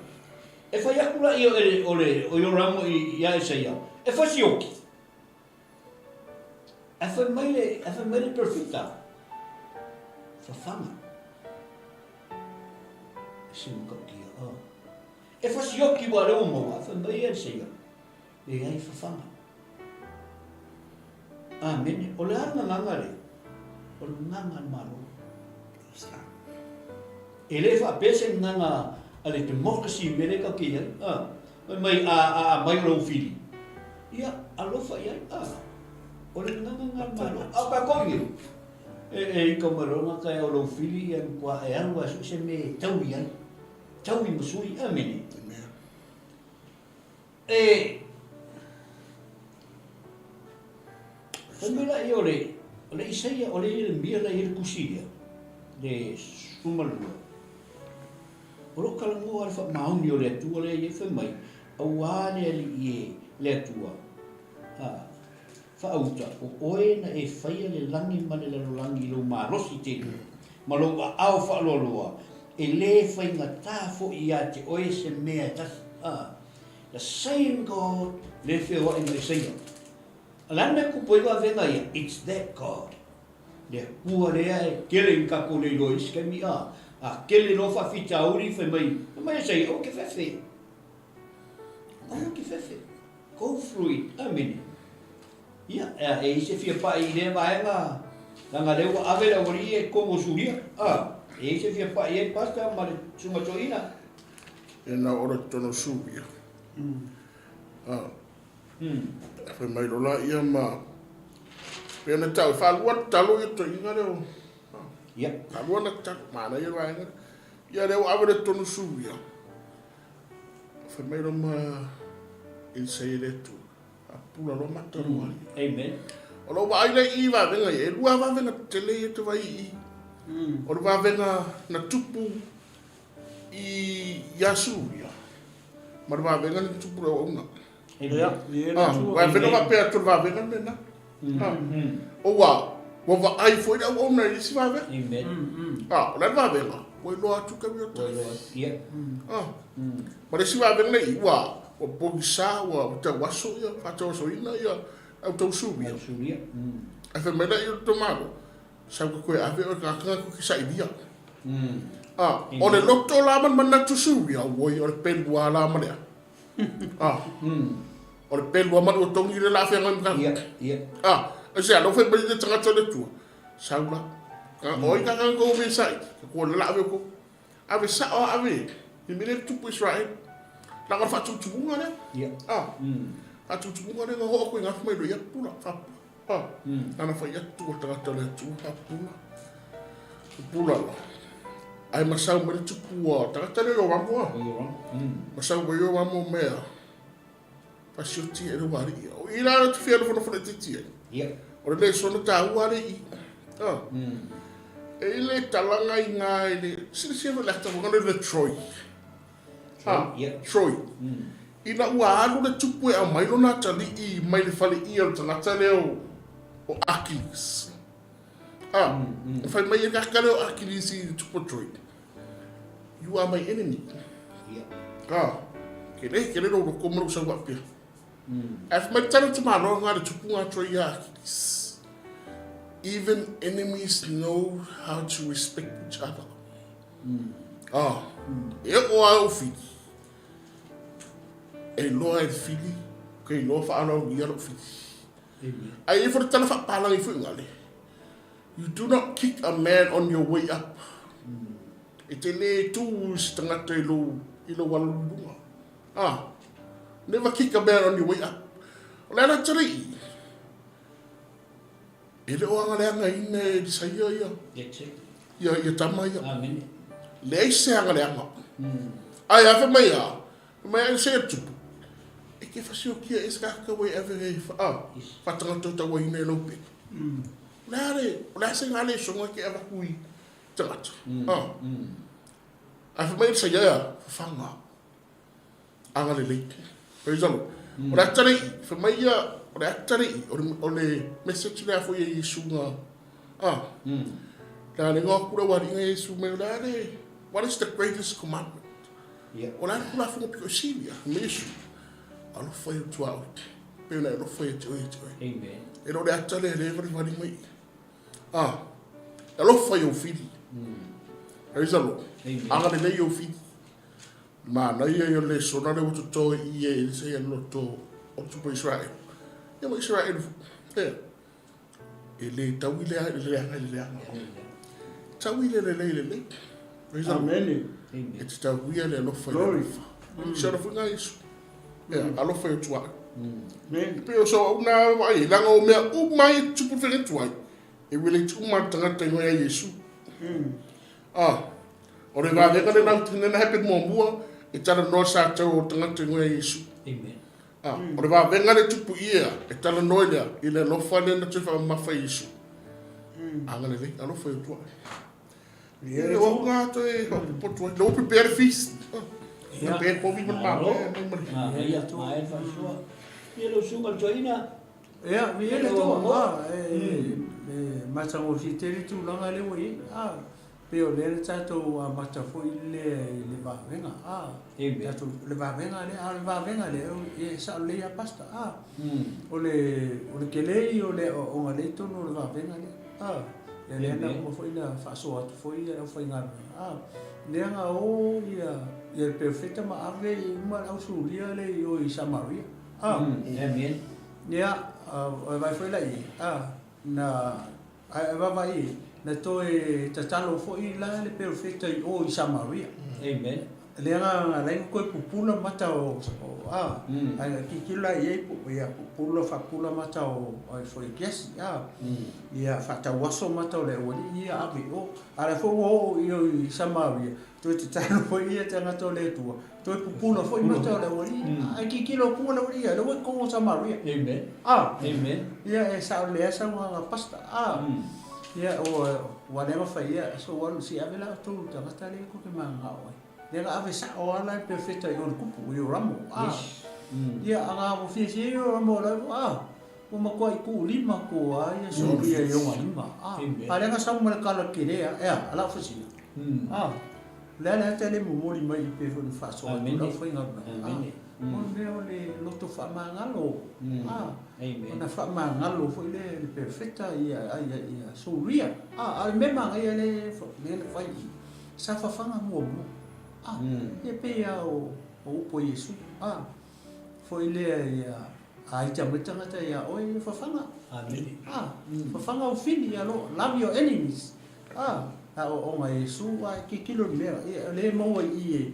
e fai atu la ia o le, o Ioramo ia Isaia, e fai sioki. Ae fai mai le, ae fai mai le perofeta, fafaga. E se matautia, a. E fai sioki aua lea ua maua, ae fai mai ia Isaia, leai fafaga. Amene. O le a le gagaga lea? O le gagaga a le Malo. E le faapea se gagaga a le democracy i mea lea tatou te i ai. A, fai mai a, a aumai o lau fili, ia, alofa i ai. A, o le gagaga a le Malo. A o tatou i nei, e, e ika mai loa gata e o lau fili, ia matua e alu lava e sue se mea e tau i ai. Tau i ma sui. Amene. E fai mai la ia o le, o le Isaia, o le Ieremia la e i ai le tusi lea, le 12, o lo o talanoa le faamaoni o le Atua lea e i ai, fai mai, Auā le Alii e, le Atua, a, faauta, o oe na e faia le lagi ma le lalolagi i lou malosi tele, ma lou aao faaloaloa, e lē faigata foi iā te oe se mea e tasi, a, The same God lea e feoai ma Isaia. O le a le mea e tupu ai vavega ia? It's that God. Le Atua lea e tele i tatou le iloa i isi taimi, a, a tele loa faafitauli fai mai, fai mai Isaia, aua te fefe. Aua te fefe. Go through it. Amene. Ia, e i ai se fia pai i lea vaega, leaga lea ua ave le aualii ia i totonu o Suria, a, e i ai se fia pai ai Pastor ma le Susuga Toeaina. Ia na oo loa i totonu o Suria, a, fai mai loa laia ma, pei ona tau, e faalua ona talo ia toeaiina lea o, Ia. faalua ona talo, manaia le vaega lea. Ia lea ua ave loa i totonu o Suria, fai mai loa ma Elisai e le Atua, Pula loa mata loa alii. Amen. O lou vaai lea i i vavega ia, e lua vavega tetele ia te vai i i. O le vavega na tupu i ia Suria, ma le vavega na tupu i le auauna. Ia, i Ah, vavega faapea atu le vavega lena. Ah, ua, ua vaai foi le auauna i le isi vavega. Amen. Ah, o le vavega, ua iloa atu ka mea Ua iloa atu. Ia. Ah, ma le isi vavega lea i i, ua, ua pogisa, ua tauaso ia, faatauasoina ia au tausulia. Tausulia. Ae fai mai lea o le tamalo, sau ka koe ave oe tagata na koe sailia. Ah, o le loto la ma le manatu suia, oi, o le pelu a la ma lea. Ah, o le pelu a ma le ua togi le la feagai ma Ia, ia. Ah, aisea, lau fai mai le tagata o le Atua, sau la. Oi ka ka kou me sai, ka koe le la ave kou. Ave sao a ave i mea lea e tupu i Israel. Leaga o le faatutumuga lea. Ia. A. Faatutumuga lea na oo atu i gafa mai loa ia pula. Fa. A. Nana fai atu o tagata o le Atua faapula. Pula la. Ae masau mai le tupu a tagata lea i Oramo a. Masau mai Oramo mea. Fasioti e le ualii. O i la te fia nofonofo le titi ai. Ia. O le lesona taua le i. Ah. E i le talaga i ngā i le... Silasila foi le ata le le Troy. Ah, yeah. Troy. Ina ua alu le tupu e aumai lona atalii mai le faleia o le tagata lea o Achilles. Ah, fai mai e kaka lea o Achilles i le tupu o Troy. You are my enemy. Yeah. Ah, ke le, ke le lou loko ma lou sau apia. Ae fai mai le tala o te malo ngā le tupu ngā Troy ia Achilles. Even enemies know how to respect each other. Ah, e o a ou fili. E loa e le fili, ke iloa whaalau ia lou fili. Ae i foi le tala whaapalangi foi ngale. You do not kick a man on your way up. E te lē tū i se tangata i lou, i lou alo i luga. Ah, never kick a man on your way up. O le ala tari'i, e le o agaleagaina e Elisaia ia, ia, ia tama ia. Amene. Leai se agaleaga. Ae a fai mai a, fai mai a Elisaia tupu, e ke fasiokia e se kakau e ave e wha, whatangata o tauahine e lou pele. O le a le, o le a se ngā lesoga ke avatu i tagata. Ah. Ae fai mai Elisaia ea, whawhanga. Agalelei. Praise the Lord. O le atalii, fai mai ia, o le atalii, o le, o le message lea foi e Iesu ngā, ah. Le a lenga aku le wariga Iesu mai, o le a le, what is the greatest commandment? Yeah. O le a le kulafono piko i silia, fai mai Iesu, alofa i o tuaoi. Pei ona e alofa ia te oe ia te oe. Amen. E le o le ata lea e le valivali mai. Ah, e alofa i ou fili. Praise the Lord. Amen. Agalelei i ou fili. Manaia ia lesona lea ua toto i i e Elisa ia loto o le tupu o Israel. Ia ma Israel foi. Ea. E le tau i le leaga i le leaga. Tau i le lelei i le lelei. Praise the Lord. Amen. E te tauia le alofa i le Glory. alofa. Se alofa i ngā Iesu. Ea, alofa i o tuaʻu. Amen. E pei o sau auauna vaai ai, leaga o mea uma ia e tupu i le fegatuai, e relate uma le tagata i ngoe a Iesu. Ah, o le vavega lena o lena happen muamua, e talanoa sa tau o le tagata i ngoe a Iesu. Amen. Ah, o le vavega le tupu i ea, e talanoa i lea, i le alofa lea na toe faamamafa i Iesu. Agalelei, alofa i o tuaʻu. Ia E o au ngā toe whakapopoto ai. Lou prepare the feast. Prepare povi ma le Malo. māmea, mai ma le- Manaia, maea le faasoa. Ia lau susuga le toeaina. Ia, ia le Atua, a, e, e matagofie tele tulaga lea ua i ai, a, pei o lea na tatou amata foi lea i le vavega, a, tatou, le vavega lea, a o le vavega lea, e sao lelei lava Pastor, a, o le, o le tele ia o le aoaoga lea i totonu o le vavega lea, a, ia lea na uma foi na faasoa atu foi le aufaigaluega, a, lea na o ia, ia le perofeta ma ave uma le au Suria lea i o i Samaria, a. Amen. Ia, E vaai foi la i ai, a, na, ae vaavaai i ai, na toe tatalo foi la le perofeta i o i Samaria. Amen. Lea na ala ai ona toe pupula mata o, a, ae na tilotilo la i ai, ia pupula, faapupula mata o, ai foi Kiasi, a, ia faatauaso mata o le aualii ia ave i o. A o lea foi ua oo i o i Samaria, toe tatalo foi ia tagata o le Atua, toe pupula foi mata o le aualii, ae tilotilo atu le aualii ia, lea ua i totonu o Samaria. Amen. A, Amen. ia e sao lelei lava saunoaga a Pastor. A, ia ua, ua lea na fai ia, so ua alu, se ave la outou i le tagata lea tou te mananao ai. Lea na ave sao lava la e perofeta i o i le tupu, i Ioramo. A, Yes. ia ana ua fiafia Ioramo o la e, a, Ua matuai tuulima atu a ia Suria i ona lima. A, a lea na sau ma le tala tele a, ea, a lau fesili. A, o le a le ata le momoli mai i pei foi ona faasoa atu lau faigaluega. A, o le mea o le loto faamagalo. A, ona faamagalo foi lea e le perofeta ia, ia, ia Suria. A, a o le mea manaia lea, lea na fai i i, sa fafaga muamua. A, ia pei lava o, o upu a Iesu. A, foi lea ia a ita mai tagata ia oe ia fafaga. Amene. A, fafaga au fili ia lo, love your enemies. A, a o ona Iesu a e tilotilo i le mea, ia o lea e maua i i e,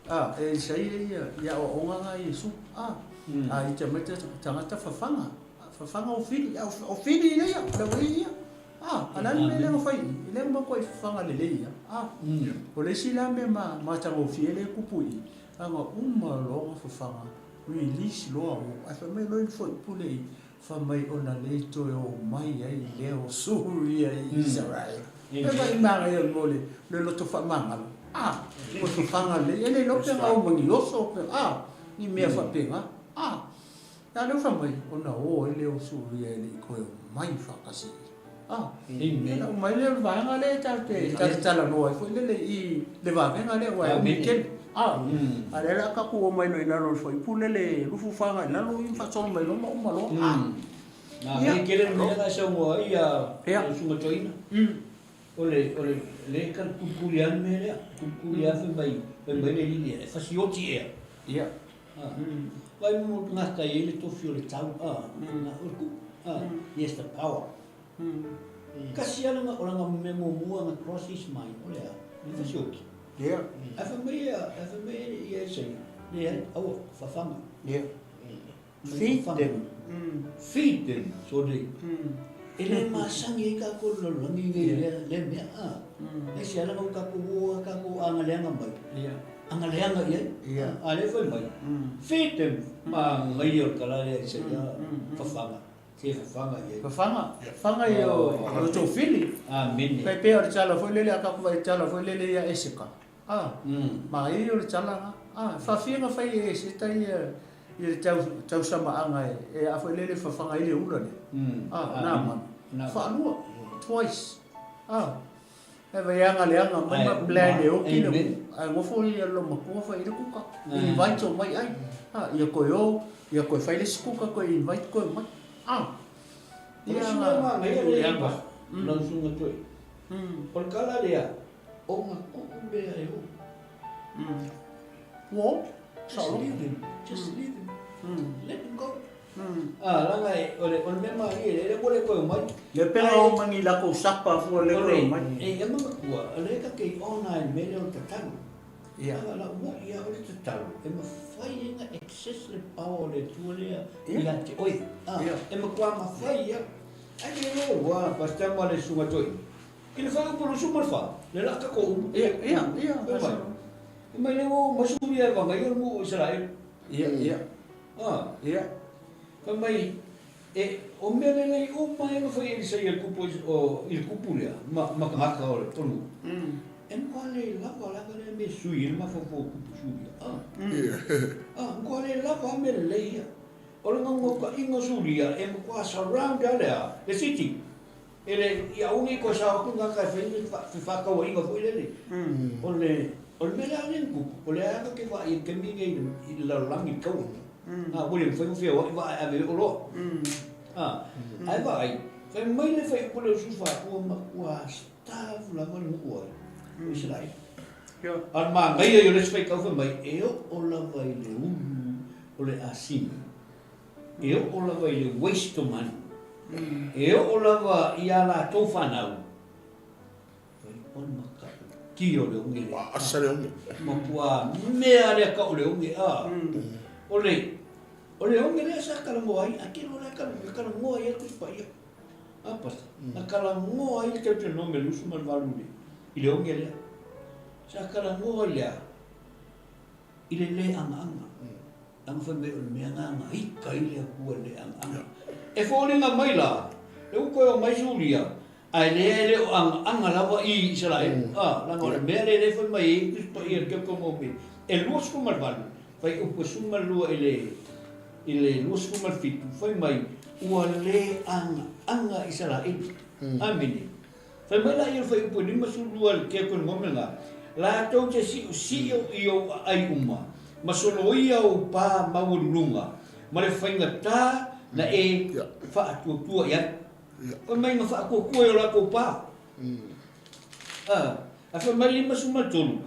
a, e Isaia ia, ia aoaoga na a Iesu. A, a ita mai tagata fafaga, fafaga au fili, a o fili ia, o le ia. A, a o le a le mea lea na fai i i? E le matuai fafaga lelei ia. A, o le isi la mea matagofie lea e tupu i i, Ana uma loa ona fafaga, release loa o, ae fai mai loa i le fuaiupu lea i, fai mai ona le toe o mai ai lea o Suria i Isaraela. E vaai manaia mo le, le loto faamagalo, a, ua fafaga lelei, e le iloa pe na o ma ni oso, pe, a, ni mea faapena, a. A lea ua fai mai, ona o ai lea o Suria e le i toe omai faatasi i i. A, ona uma ai lea o le vaega lea tatou te talatalanoa ai foi lele i le vavega lea aua e umi tele. A, a o lea o le a tatou omai loa i lalo o le fuaiupu lele 24 agai i lalo ia ma faasolo mai loa ma uma loa. A, ia. Manaia tele le mea lea na e saunoa ai lau Susuga Toeaina. O le, o le, lea e tulituli lava le mea lea, tulituli lava fai mai, fai mai le alii lea, e fasioti ea. Ia. Vaai mo tagata e i ai le tofi o le tau, a, o le kupu, a, he has the power. Kasi lava lana, o lana mea muamua na cross his mind, o le a? E fasioti. Ia. Ae fai mai ia, ae fai mai ia Isaia, leai, aua, fafaga. Ia. Feed them. Feed them, so they, e le masani ai tatou i le lalolagi nei i lea, lea mea, a. Aisea leaga ua tatou o lava tatou agaleaga mai. Ia. Agaleaga i ai. Ia. A lea fai mai, feed them, manaia o le tala lea Isaia, fafaga, se fafaga i ai. Fafaga, fafaga i o outou fili. Amene. Tai pei o le tala foi lele a tatou vaai i le tala foi lele ia Eseka. A, manaia o le tala na. A, e faafia na fai e Eseta ia ia le tau tausamaaga e e a foi lele fafaga ai le ula lea. A, na manu. Faalua, twice. A, e vai agaleaga mai ma plan e oki le ae nofo ia le loomatua fai ai le kuka. Invite o mai ai. A, ia koe o, ia koe fai le isi kuka koe invite koe omai. A, ia na manaia le iva, lau susuga toe. O le tala lea, o na tuu mea e o. Ua o, Just leave him, just leave him, let him go. Ah, leaga e, o le, o le mea malie, le ua le toe omai. Le pena o mai ni lako sapa fua le toe omai. E ia manatua, o lea ta te i ona i le mea lea o le tatalo. Ia. Leaga lau moi ia o le tatalo, e mafai ai ona access le power o le Atua lea ia te oe. Ah, e matua mafai ia. Ai le iloa ua Pastor ma le Susuga Toeaina. I le fuaiupu 24, le laa tatou uma. Ia, ia, ia. Fai mai, fai mai le ua uma Suria e vagaia le nuu o Isaraelu. Ia, ia. Ah. Ia. Fai mai, e, o mea lelei uma ia na fai e Elisaia i le kupu o, i le kupu lea, ma, ma tagata o le o nuu. E matua le lava leaga lea mea e sui ai le mafaufau o kupu Suria. Ah. Ah, matua le lava a mea lelei ia. O le naunautaiga o Suria e matua surround lava le a, le city. E le i aua ne i toe sao atu gata e fai ni fefaatauaiga foi lele. O le o le mea lea na tupu, o lea lava te vaai i le taimi lenei i le lalolagi i le taua. A ua le mafai ona feoai vaa e ave ai oloa. A, ae vaai, fai mai le fuaiupu lea o Iesu fa, ua matua starve lava le nuu ai o Isaraelu. A o le manaia ia o le isi faitau fai mai, e oo lava i le ulu o le asini. E oo lava i le waste o manu, e oo lava i a latou fanau, fai o le matautia o le oge lea. Asa le oge. Matua mea lea ka o le oge, a. O le, o le oge lea sa talanoa ai, a tele o la e talanoa ai le Tusi Paia. A pasa, na talanoa ai le Deuteronome 28 i le oge lea. Sa talanoa i le a? I le le agaaga. Leaga fai mai o le mea lena na ita ai le Atua i le le agaaga. E foliga mai la, lea ua toe omai Suria, ae lea e le o agaaga lava i Isaraelu. A, leaga o le mea lea lea fai mai ai Tusi Paia i le Teutonomi e 28, fuaiupu e 12 i le i le 27, fai mai, ua le agaaga Isaraelu. Amene. Fai mai laia o le fuaiupu e 52 i le Teutonomi lena, Latou te siosio i ou aai uma, ma soloia ou pā maualuluga, ma le faigata na e faatuatua i ai. Fai mai na faatuatua i o latou pā. A fai mai 53,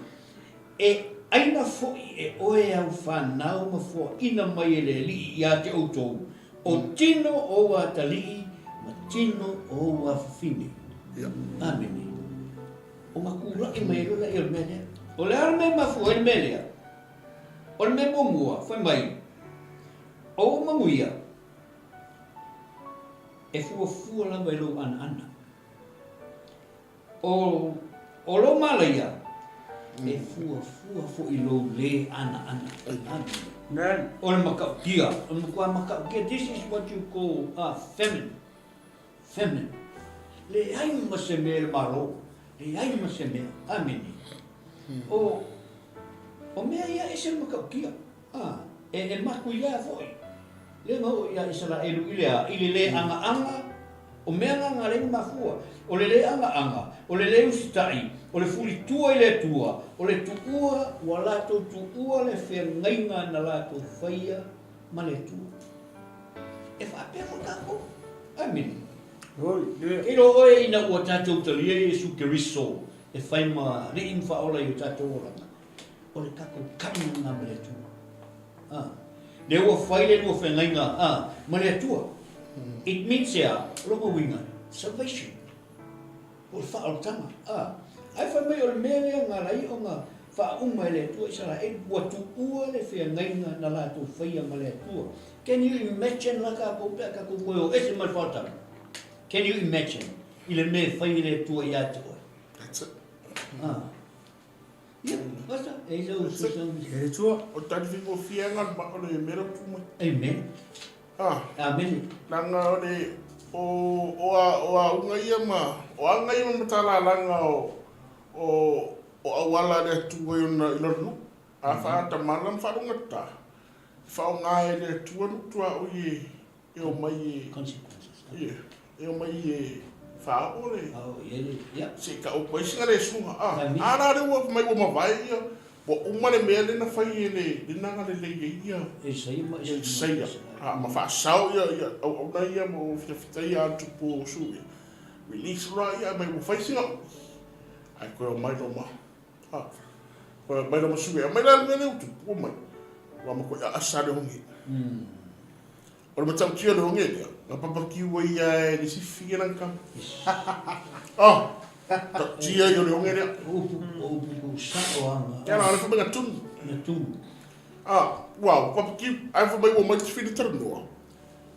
E ʻaina foi e oe au fanau ma foaina mai e le Alii iā te outou, o tino o ou atalii ma tino o ou afafine. Amene. Ona tula'i mai ai loa lea o le mea lea. O le a le mea e mafua ai le mea lea? O le mea muamua, fai mai, o ou manuia, e fuafua lava i lou anaana. O, o lou malaia, e fuafua foi i lou lē anaana. Amen. O le matautia, o le matua matautia, this is what you call a famine. Famine. Leai ma se mea i le Malo, leai ma se mea. Amene. O, o mea ia ese le matautia. A, e, e matuia foi. Lea na oo ia Isaraelu i le a? I le lē agaaga, o mea na na lea na mafua. O le lē agaaga, o le lē usitaʻi, o le fulitua i le Atua, o le tuua, ua latou tuua le feagaiga na latou faia ma le Atua. E faapea foi tatou. Amene. Ke iloa oe ina ua tatou talia Iesu Keriso e fai ma Alii ma Faaola i o tatou olaga, o le tatou covenant lena ma le Atua. A. Lea ua fai le lua feagaiga a, ma le Atua. It means e a? O lona uiga, salvation. Po o le faaolataga. A. Ae fai mai o le mea lea na ala ai ona faauma e le Atua Isaraelu, ua tuua le feagaiga na latou faia ma le Atua. Can you imagine la tatou pe a tatou toe o ese mai le faaolataga? Can you imagine i le mea e fai e le Atua ia te oe? That's it. A. Ia, basta, e i sau fesoasoani. E tua. O tali fingofie nga o le mea lea ua tu mai. Amen. Ah. Amene. Leaga o le o o a o auga ia ma o aga ia ma matalalaga o o o auala a le Atua i ona i lona nuu. A faatamala ma faalogata, e faaaoga e le Atua nuu tuaoi e e omai e. Consequences. Ia, e omai e faaoo le. Faaoo i ai le, ia. Se i taoto ai sina le suga. A, a la lea ua mai ua mavae ia, ua uma le mea lea na fai e le, lea na agalelei ai ia. Isaia ma Isaia. A, ma faasao ia, ia auauna ia ma ua fitafita ia tupu o Suia. Release loa ia, mai ua fai sina ui. Ae toe omai loa ma. Koe mai lama sui mai la le mea tupu mai. Ua ma koe asa le hongi. O le matautia le hongi lea. Nga papa kiu ai ia e le sifi e lang kam. Ah. Ta tia i o le hongi lea. Upu o upu ku sa o anga. Kia la le fai nga tunu. Nga tunu. Ah, wow, papa kiu ai fai mai ua mai te whiri taranoa.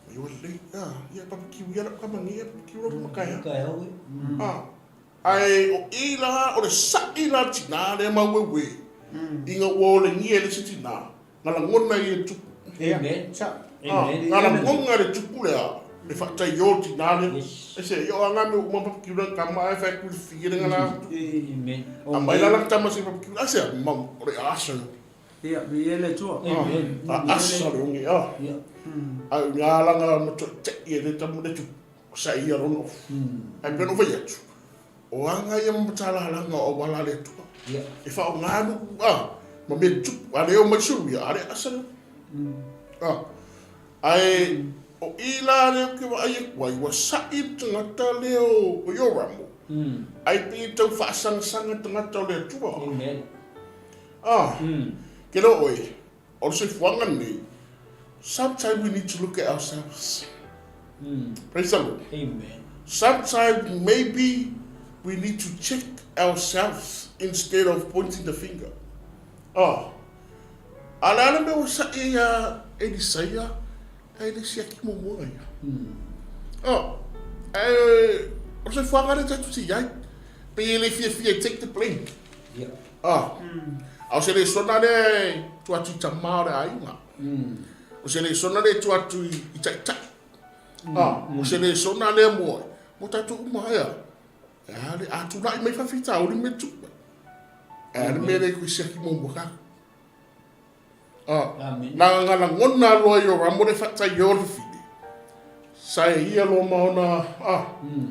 Mai ua le, ah, ia papa kiu ia la kama ngia papa kiu la makaia. Makaia oe. Ah. Ae o i la, o le saʻi la tinā lea maueuē, ina ua olegia e le isi tinā, na lagona ia e tupu. Amen. Ah, na lagona le tupu lea, e faataiō le tinā lea. E se, ia o aga mea uma papakiula tama ae fai atu i le fie le ngala atu. Amen. Aumai la lana tama se papakiula, a se, ma, o le asa. Ia, viia le Atua. Amen. A asa le onge, ah. Ae o ina langa matoʻitaʻi e le tama le tupu. Sa ia lona ofu. Ae pei ona ou fai atu, o aga ia ma matalalaga o auala a le Atua. E faaaoga nuu a, ma mea tutupu, a le o mai sulu ia, a le asa lea. A, ae o i la lea ou te vaai atu ai, ua saʻi le tagata lea o Ioramo, ai pei e tau faasagasaga tagata o le Atua. Amen. A, ke loa ʻoe, o le soifuaga lenei, Sometimes we need to look at ourselves. Praise the Lord. Amen. Sometimes maybe we need to check ourselves instead of pointing the finger. Oh. A le a le mea ua saʻi iā Elisaia, e le siaki muamua ia. Oh. E, o le soifuaga lea tatou te i ai. Pei e le fiafia e take the blame. Yeah. Oh. A o se lesona lea e tuu atu i tama o le aiga. O se lesona lea e tuu atu i, i taitai. Ah, o se lesona lea mo, mo tatou uma ea. E a le, a tulai mai faafitauli me tupu mai. E a le mea lea koe siaki muamua kākou. Ah, na nga lagona loa i o ramo le whatai o le whiwhine. Sa e ia loa ma ona, ah,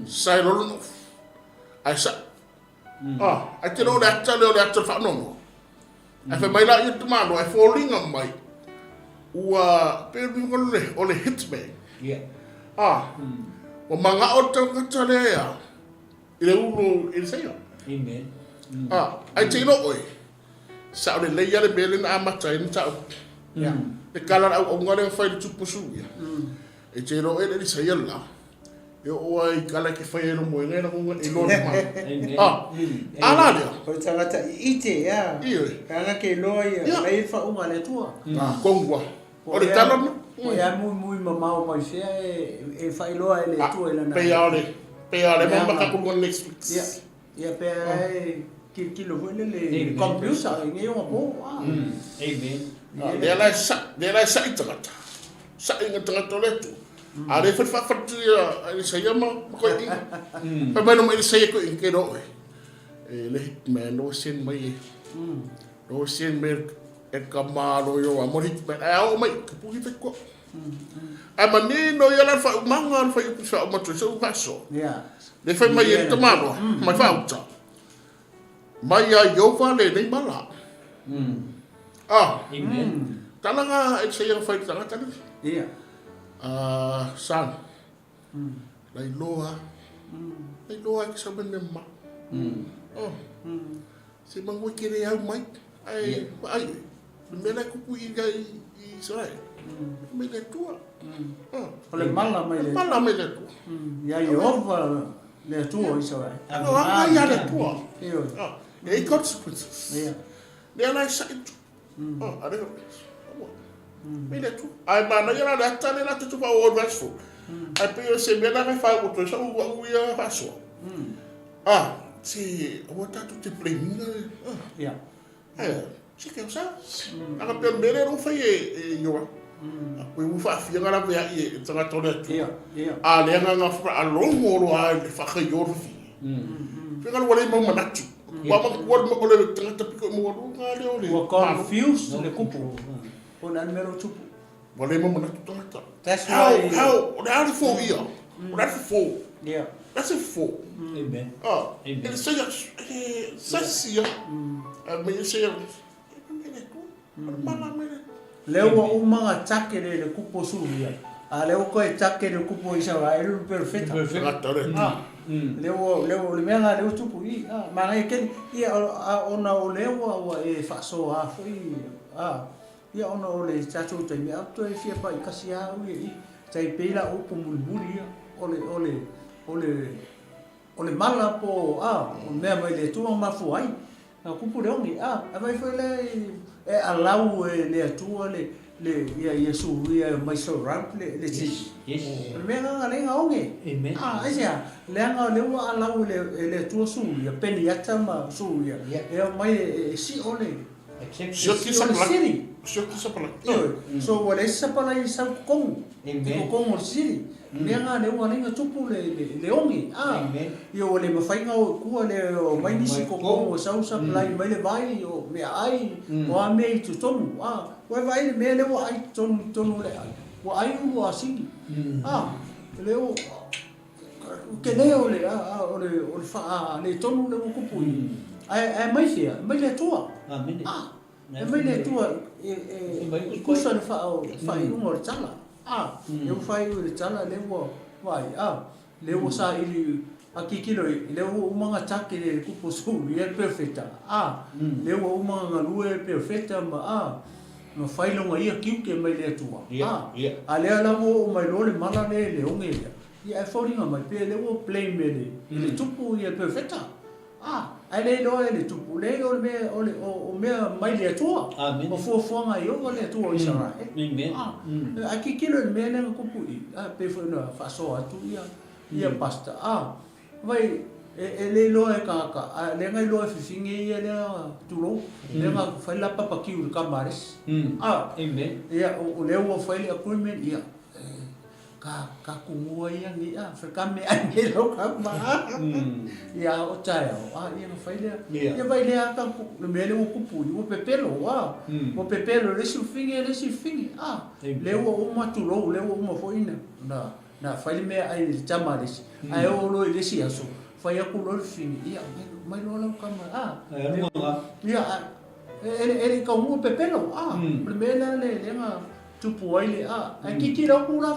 sa e lolo nofu. Ai sa, ah, ai te leo le ata leo le ata le whaanono. Ai whai mai la ia te malo, ai fōlinga mai, ua, pe o le, o le hitman. Yeah. Ah, ua mangao le tangata lea ea, i le ulu i le saia. Amen. Ah, ai te ilo oe, Sao lelei a le mea lea na amata ai le mataupu. Le kala le auaunga lea na fai i le tupu suia. E te iloa oe le Elisaia le la. E oo ai i kala e ke fai ai lo moega e lagona e iloa le malo. Ah, a la lea. O le tagata iite, ia. Ioe. Leaga ke iloa ia, Ia. lei le faauga a le Atua. Ah, kongua. O le tala na. Po o ea muimui mamao mai fea e, e faailoa e le Atua i lana. Pei a o le, pei a o le mea ma tatou luga Netflix. Ia. Ia pe ai tilotilo foi lele i le computer i nei ona po. Ah. Amen. Lea la e sa'i, lea la e sa'i tagata. Sa'i nga tagata o le Atua. A lea foi le faafatu ia Elisaia ma ma koeʻina. Fai mai loma Elisaia koeʻina ke iloa oe. E le hitman lo send mai e. Lo send mai e ka malo i o a mo le hitman. Ae a oo mai, ka puhi fai koa. Ae manino ia la le faaumaga o le faiupu i faauma atu ai sau faasoa. Ia. Le fai mai e le tamaloa, mai faauta. Mai ia Ieova lenei mala. Ah. Amen. Tala nga Elisaia na fai i le tagata lea. Ia. Ah, son. Lailoa. Lailoa e ke sau mai mea mama. Oh. Se manu e ke le au mai. Ae, vaai, le mea la e kupu i i Israel. Mai le Atua. Oh. O le mala mai le Atua. Mala mai le Atua. Ia Ieova le Atua o Israel. No, anga ia le Atua. Ioe. Oh. E ai consequences. Ia. Lea la e saʻi tu. Oh, are aua. Mai le Atua. Ae manaia la le ata lea latou te faaauau verse 4. Ae pei o se mea la e faauu atu ai sau au ia faasoa. Ah, se aua tatou te blame ina le, ah. Ia. Ae, check yourselves. Aga pei o le mea lea ua fai e Ioa. Ua ua faafiaga laveai e tagata o le Atua. Ia, ia. A le agaga faalogo loa i le faakaio o le fafine. Faiga ua le mau manatu. Ua manatua o le tagata pito i maualuga lea o le Ua confused le kupu. Po o le a le mea lea ua tupu. Ua le mau manatu tagata. That's How, why. how, o le a le foia? O le a le fofo? Yeah. That's a fofo. Amen. Ah, Amen. e le saia, e le sasi ia. A mai e saia, e mai le Atua. O le mala mai le Atua. Lea ua uma ona take le le kupu o Suria, a lea ua toe take le kupu o Isaraelu le perofeta. Tagata o le Atua. Ah, lea ua, lea ua, o le mea lena lea ua tupu i, ah, manaia tele. Ia, a ona o lea ua, ua e faasoa foi, ah, Ia ona o le tatou taimi a toe fia pai kasi a au ia i tai pei la upu mulimuli ia o le o le o le o le mala po a o mea mai le Atua mafua ai na kupu le ogi a a vai foi le e alau e le Atua le le ia ia suia e mai surround le le Yes, yes. O le mea lena lea na oge. Amen. A aisea leaga o lea ua alau e le e le Atua suia peniata ma suia Yeah. e aumai e e sio le Sioki O le sapalagi. siri. Sioki sapalagi. Ioe. So ua leai se sapalagi i sau totonu. Amen. I totonu o le siri. Mea na lea ua ala ai ona tupu le, le, le oge. A. Amen. Ia ua le mafai ona o i tua le omai nisi i totonu e sau sapalagi mai le vai, o meaai, o a mea i totonu. A. Ua e vaai i le mea lea ua ai i totonu, i totonu o le ai. Ua ai ulu asini. A. Lea ua, tele o le, o le, o le faaletonu lea ua tupu i, ae, ae mai fea? E mai le Atua. Amene. A, e mai le Atua e, e, e tusa le faaiuga o le tala. A, lea ua faaiu i le tala, lea ua vaai, a, lea ua saili, a tilotilo i, lea ua uma ona take le kupu o Suia le perofeta. A, lea ua uma ona galue le perofeta ma, a, Na fai lona ia tiute mai le Atua, a, a lea la ua oo mai loa le mala lea i le oge lea, ia ae foliga mai pei o lea ua blame e le, e le tupu ia le perofeta, a, ae le iloa e le tupu, le iloa o le mea, o le, o, o mea mai le Atua, o fuafuaga a Ieova le Atua o Isaraele, a, ae tilotilo i le mea lea na tupu i i, a, pei foi ona faasoa atu ia, ia pastor, a. Vai, e le iloa e tagata, a lea na iloa e fifine ia lea, tulou, lea na fai la papakiu i le tama a le isi. A, ia, o lea ua fai le agreement, ia, ka, ka tumua ia nei, a, fai ka meaai nei lau tama, a. Ia, a o taeao, a, ia na fai lea. Ia, vai lea a le mea lea ua tupu, ua pepelo, a, ua pepelo e le isi fifine le isi fifine, a, lea ua uma, tulou, lea ua uma foi na, Na fai le meaai i le tama a le isi, ae oo loa i le isi aso, fai atu loa le fini, ia, mai loa lau tama, a. Ia, e le i taunuu pepelo, a. O le mea lea lea na tupu ai le, a. Ae tilotilo atu la,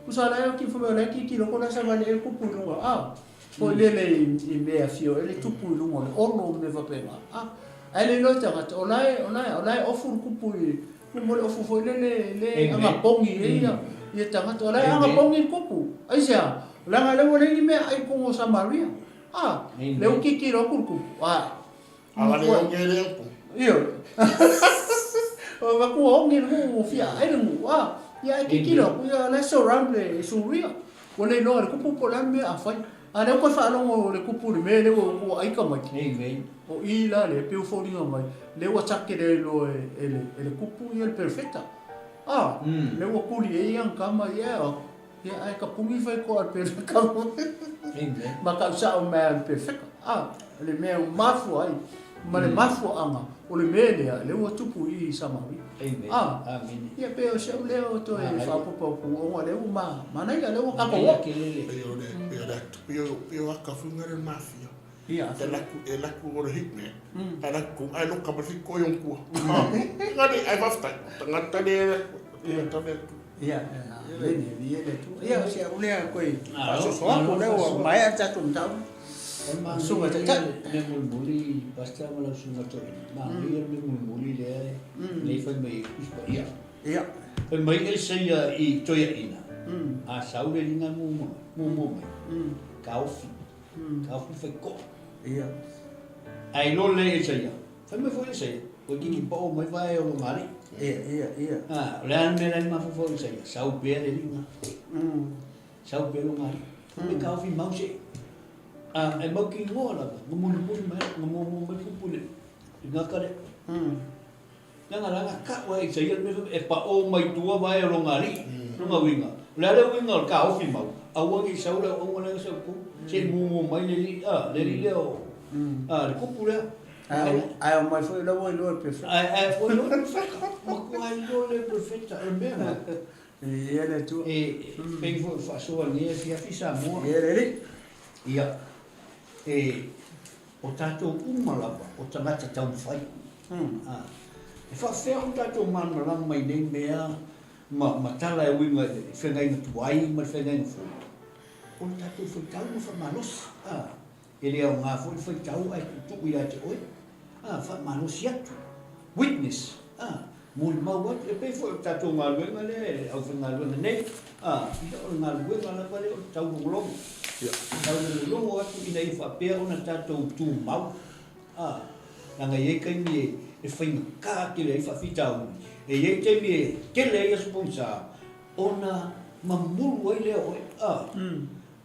tusa la e fai mai o la e tilotilo atu la e savali ai le tupu i luga, a. Foi lele i mea e afio ai le tupu i luga o le olo ma mea faapena, a. Ae le iloa e tagata, o la e, o la e, o la e ofu le tupu i, mo le ofu foi lele le agapogi ai ia, ia tagata. O la e agapogi le tupu. Aisea? Leaga lea ua leai ni mea ai i totonu o Samaria. A, lea ua tilotilo atu le tupu, a. A le oge le upu. Ioe. O matua oge le nuu ua fia ai le nuu, a. Ia ae tilotilo atu, ia o la e surround le Suria. Ua le iloa e le tupu po o le a le mea a fai. A lea ua toe faalogo le tupu i le mea lea ua ai tamaiti. O i la lea e pei ua foliga mai, lea ua target ai loa e le tupu ia le perofeta. A, lea ua tuli ai ana tama, ia Ia, ae tapuni fai koa le perofeta ma tau sao mai a le perofeta. A, le mea ua mafua ai, ma le mafuaaga o le mea lea, lea ua tupu i i Samaria. A, ia pei o si au lea o toe faaopoopo atu, ona lea ua manaia, lea ua tatou oo. Pei o le, pei o le, pei o, pei o aka foi ngare mafia. Ia. E laku, e laku o le hitman. E laku, ai loka ma fiko i ontua. Ngare, ai faafetai. Tagata le, tagata le. Ia, le ne, ia le tu. Ia, o si au lea koe faasoaso atu, lea ua maea le tatou mataupu. Susuga Taitai. Mea mulimuli, Pastor ma lau susuga toeaina, manaia le mea mulimuli lea nei fai mai ai Tusi Paia. Ia. Fai mai Elisaia i toeaiina, a sau le liga muamua mai, taofi, taofi fai koa. Ia. Ae iloa lelei e Elisaia, Fai mai foi Isaia, ua kiki pao mai vae o lona alii. Ia, ia, ia. A, o le a le mea la e mafaufau Isaia, sau pea le alii na. Sau pea lona alii. Fai mai taofi mau se. A, e mau ki ngoa lava, nga mulimuli mai, nga muamua mai kupu le, i gaka lea. Leaga la na kau a Isaia le mea fai mai, e pao mai tua vae o lona alii. Lona uiga, o le a le uiga o le taofi mau, aua ne i sau le auauna lea na sau i totonu, se i muamua mai le alii, a, le alii lea o, a, le kupu lea. Ae omai foi la ua iloa e le perofeta. Ae ua iloa e le perofeta. Matua iloa le perofeta o le mea lena. Viia le Atua. E pei foi o faasoa i lenei afiafi Samoa. Viia le Alii. Ia, e, o tatou uma lava o tagata taumafai. E faafefea ona tatou malamalama i nei mea ma, ma tala e uiga i le feagaiga tuai ma le feagaiga fou? O le tatou faitau ma faamalosi. E le aoga foi le faitau ae tuutuu ia te oe, a, faamalosi atu, witness, a, molimau atu. E pei foi o le tatou galuega lea e le aufaigaluega nei, a, ia o le galuega lava lea o le taulogologo, taulogologo atu ina ia faapea ona tatou tumau, a, leaga e i ai taimi e faigata tele ai faafitauli, e i ai taimi e tele ai aso pogisa, ona mamulu ai lea o oe, a.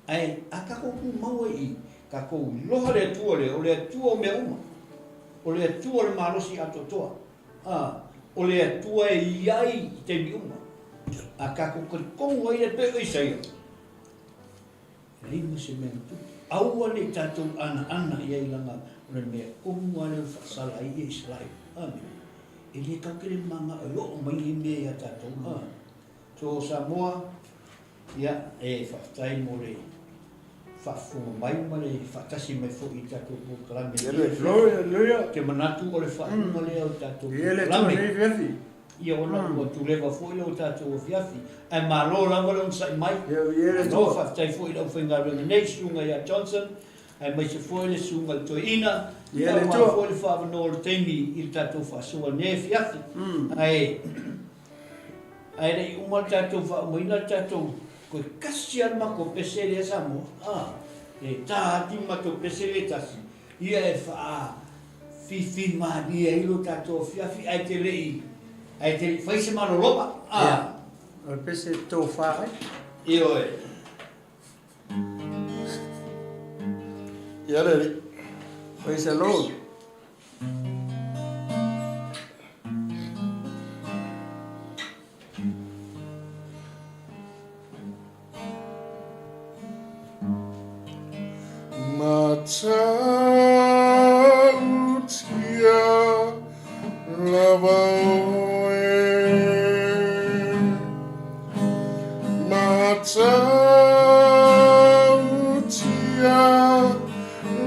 Ae a tatou tumau ai i i, tatou iloa le Atua lea, o le Atua o mea uma, o le Atua o le malosi atoatoa, a, o le Atua e i ai i taimi uma. A tatou talitonu ai lea pei o Isaia, e leai ma se mea na tupu. Aua ne i tatou anaana i ai leaga o le mea tonu lava lea ua faasala ai ia Isaraelu. Amene. E le tatou te le manao e oo mai nei mea ia tatou. A. So Samoa, Ia, e faafetai mo le faafofoga mai ma le faatasi mai foi i tatou polokalame i lenei afiafi. Ou te manatu o le faaiuga lea o le tatou polokalame. Ia, ona ua tuleva foi le tatou afiafi, ae malo lava le onosai mai. Malo faafetai foi i le aufaigaluega nei, Susuga ia Johnson. Aemaise foi le Susuga i le Toeaina, aua foi le faaavanoa o le taimi i le tatou faasoa i lenei afiafi. Ae, ae le i uma le tatou faaumaina le tatou, toe tasi lava le matou pese lea Samoa, a, e ta atu le matou pese lea e tasi, ia e faafifi malie ai lo tatou afiafi ae te le i, ae te le i fai se malologa, a. Ia, o le pese e tofa ai. Ioe. Ia le Alii. Praise the Lord. Matautia lava oe. Matautia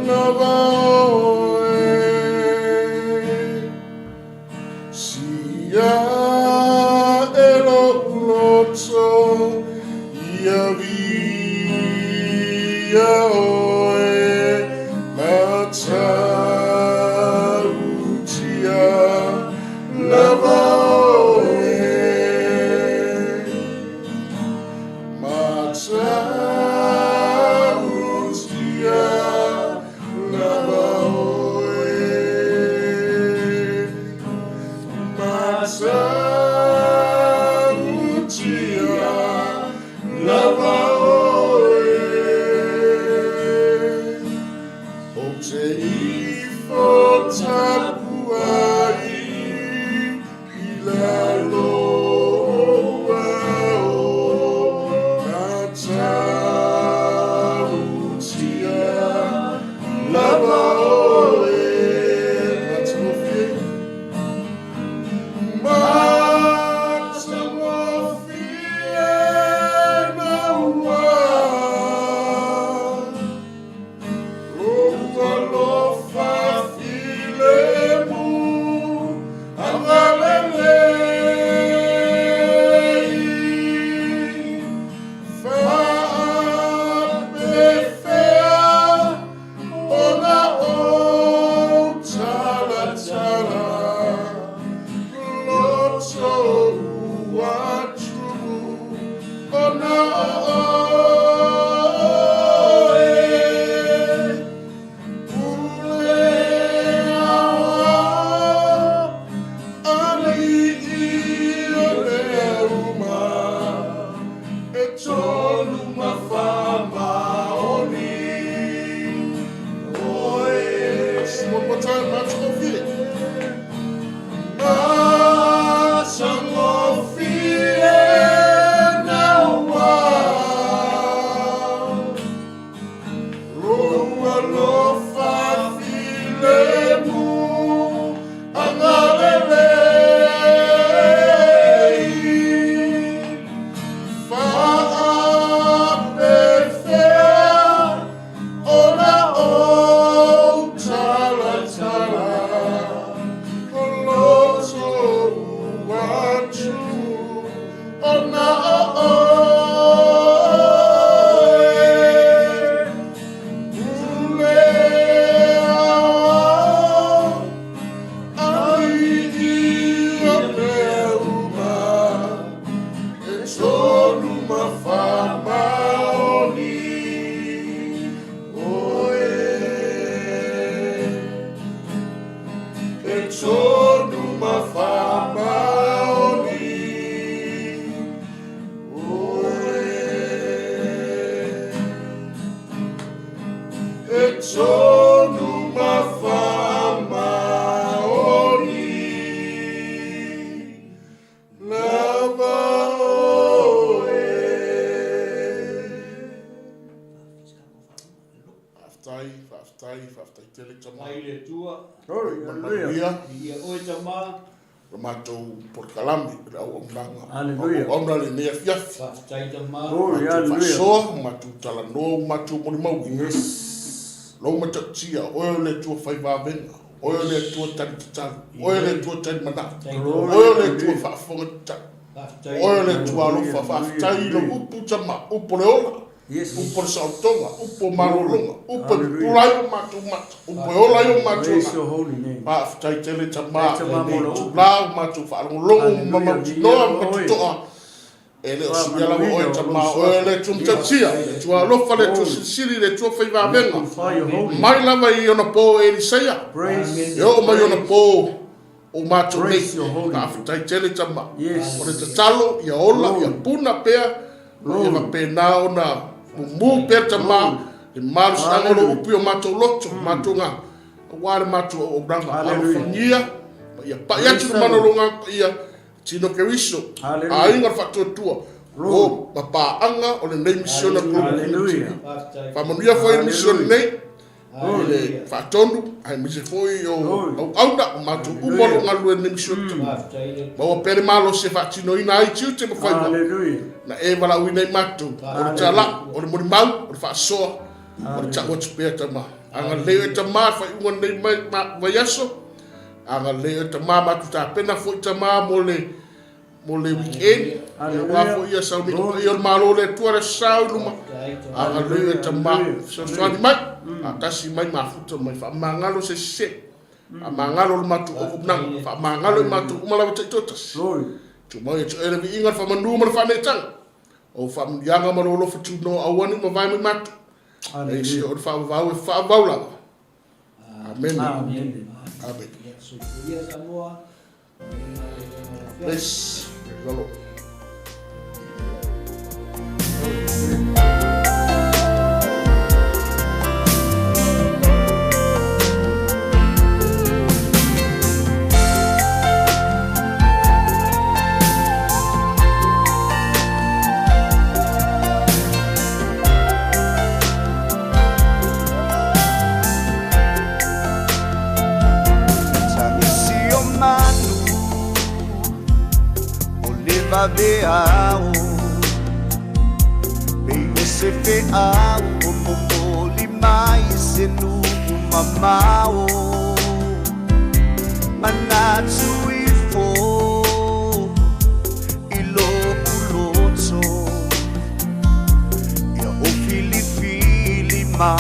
lava oe. Sia e lou loto ia viia oe. Matautia lava oe. Matautia lava oe. Matautia lava oe. Ou te ifo tapuai i lalo o ao. Matautia lava oe. Matagofie. Matagofie na ua. Lou alofa filemu agalelei. Faapefea ona ou talatala loto ua tumu ona o oe. Pule aoao alii o le uma, e tolu ma faamaoni oe. One more time, Matagofie. Matagofie na ua. Lou alofa filemu agalelei. Faapefea ona ou talatala loto ua tumu ona o oe. Pule aoao alii o mea uma, e tolu ma faamaoni oe. E tolu ma faamaoni oe. E tolu ma faamaoni lava oe. Faafetai, faafetai, faafetai tele tama. Mai le Atua. Glory, hallelujah. Manuia. Viia oe tama. Le matou polokalame, le auaunaga. Hallelujah. Auauna lenei afiafi. Faafetai tama. Glory, Matou hallelujah. faasoa, matou talanoa, matou molimauina. Yes. Lou matautia, oe o le Atua fai vavega, oe o le Atua tali tatalo, oe o le Atua tali manao, oe o le Atua faafofoga tatalo, oe o le Atua alofa. Faafetai i lou upu tama, upu o le ola. Upu o le saolotoga, upu o malologa, upu e pupula ai o matou mata, upu e ola ai o matou agaga. Faafetai tele Tama i lenei itula ua matou faalogologo ma mautinoa ma totoa e le o suia lava oe Tama, o oe o le Atua matautia, le Atua alofa, le Atua silisili, le Atua fai vavega, mai lava i ona po Elisaia, e oo mai ona po o matou nei. Faafetai tele Tama. O le tatalo ia ola, ia puna pea, ma ia faapena ona mumu pea Tama le malosiaga o lou upu i o matou loto, matou agaga, aua le matou auaunaga. Alofagia ma ia pai atu le mana o lou Agaga Paia i tino Keriso, aiga o le faatuatua, o ma paaga o lenei misiona Global Kingdom TV. Faamanuia foi i le misiona nei, i le faatonu aemaise foi o auauna o matou uma o lo o galulue i lenei misiona. Maua pea le malosi e faatinoina ai tiute ma faiva na e valaauina ai matou, o le tala'u, o le molimau, o le faasoa, o le ta'u atu pea Tama. Agalelei oe Tama i le faaiuga o lenei vaiaso, agalelei oe Tama, matou tapena foi Tama mo le mo le weekend, aua foi ia sauniga paia o le Malo o le Atua le Aso Sa i luma, agalelei oe Tama, fesoasoani mai, faatasi mai mafuta mai, faamagalo se sese, faamagalo le matou auaunaga, faamagalo i matou uma lava taitoatasi. Tumau ia te oe le viiga, le faamanu ma le faaneetaga, o faamanuiaga ma lou alofa tunoa aua ne i mavae mai matou. E isi o le faavavau e faavavau lava. Amene. Amene. Amene. Soifua Samoa. Bless. Praise the Lord. Tagisi o manu o le vaveao Pei o se feau o momoli mai se nuu mamao Manatu ifo i lo'u loto Ia o filifili ma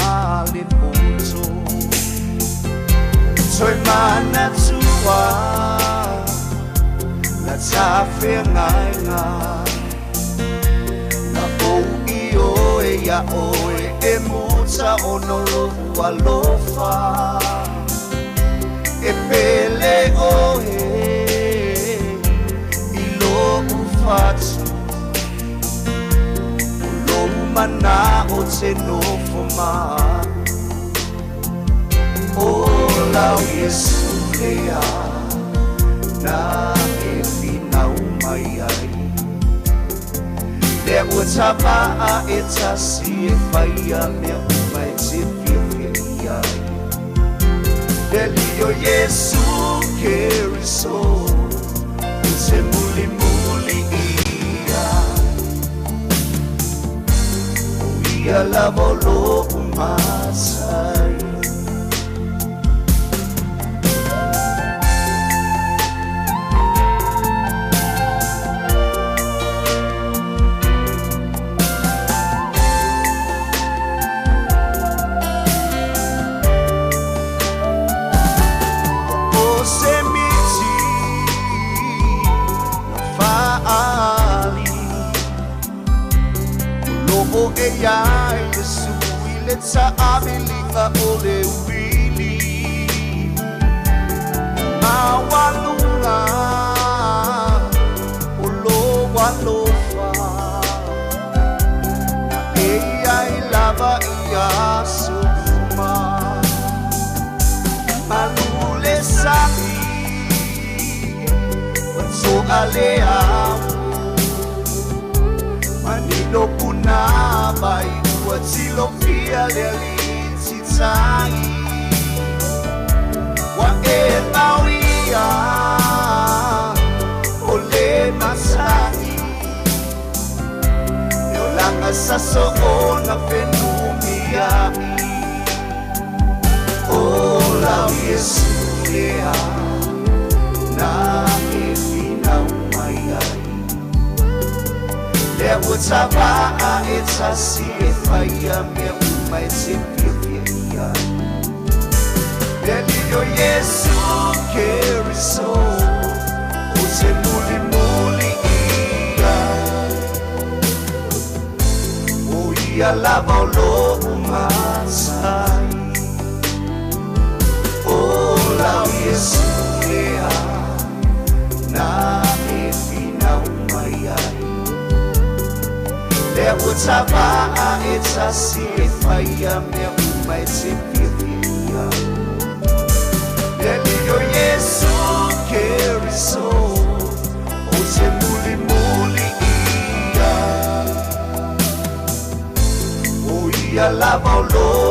le poto Toe manatua la tafeagaiga Na ou ioe iā oe e muta ona o lou alofa E pele oe i lou fatu O lou mana'o te nofo ma a'u O lau Iesu lea na e finau mai ai Lea ua tava'a e tasi e faia mea uma e te fiafia i ai Le Alii o Iesu Keriso ou te mulimuli i ai O ia lava o lo'u matai. Ua o se miti na faaali O loo e iā Iesu i le taamiliga o le uili Maualuga o lou alofa Na e i ai lava i aso uma Malu le sami ua to'a le ao Manino punavai ua tilofia le alii titai Ua e mau ia o le masani E olaga sa soona fenumiai O lau Iesu lea na e finau mai ai. Lea ua tavaa e tasi e faia mea uma e te fiafia i ai. Le Alii o Iesu Keriso ou te mulimuli i ai. O ia lava o lou matai. O lau Iesu lea na e finau mai ai. Lea ua tavaa e tasi e faia mea uma e te fiafia i ai. Le Alii o Iesu Keriso ou te mulimuli i ai. O ia lava o lou.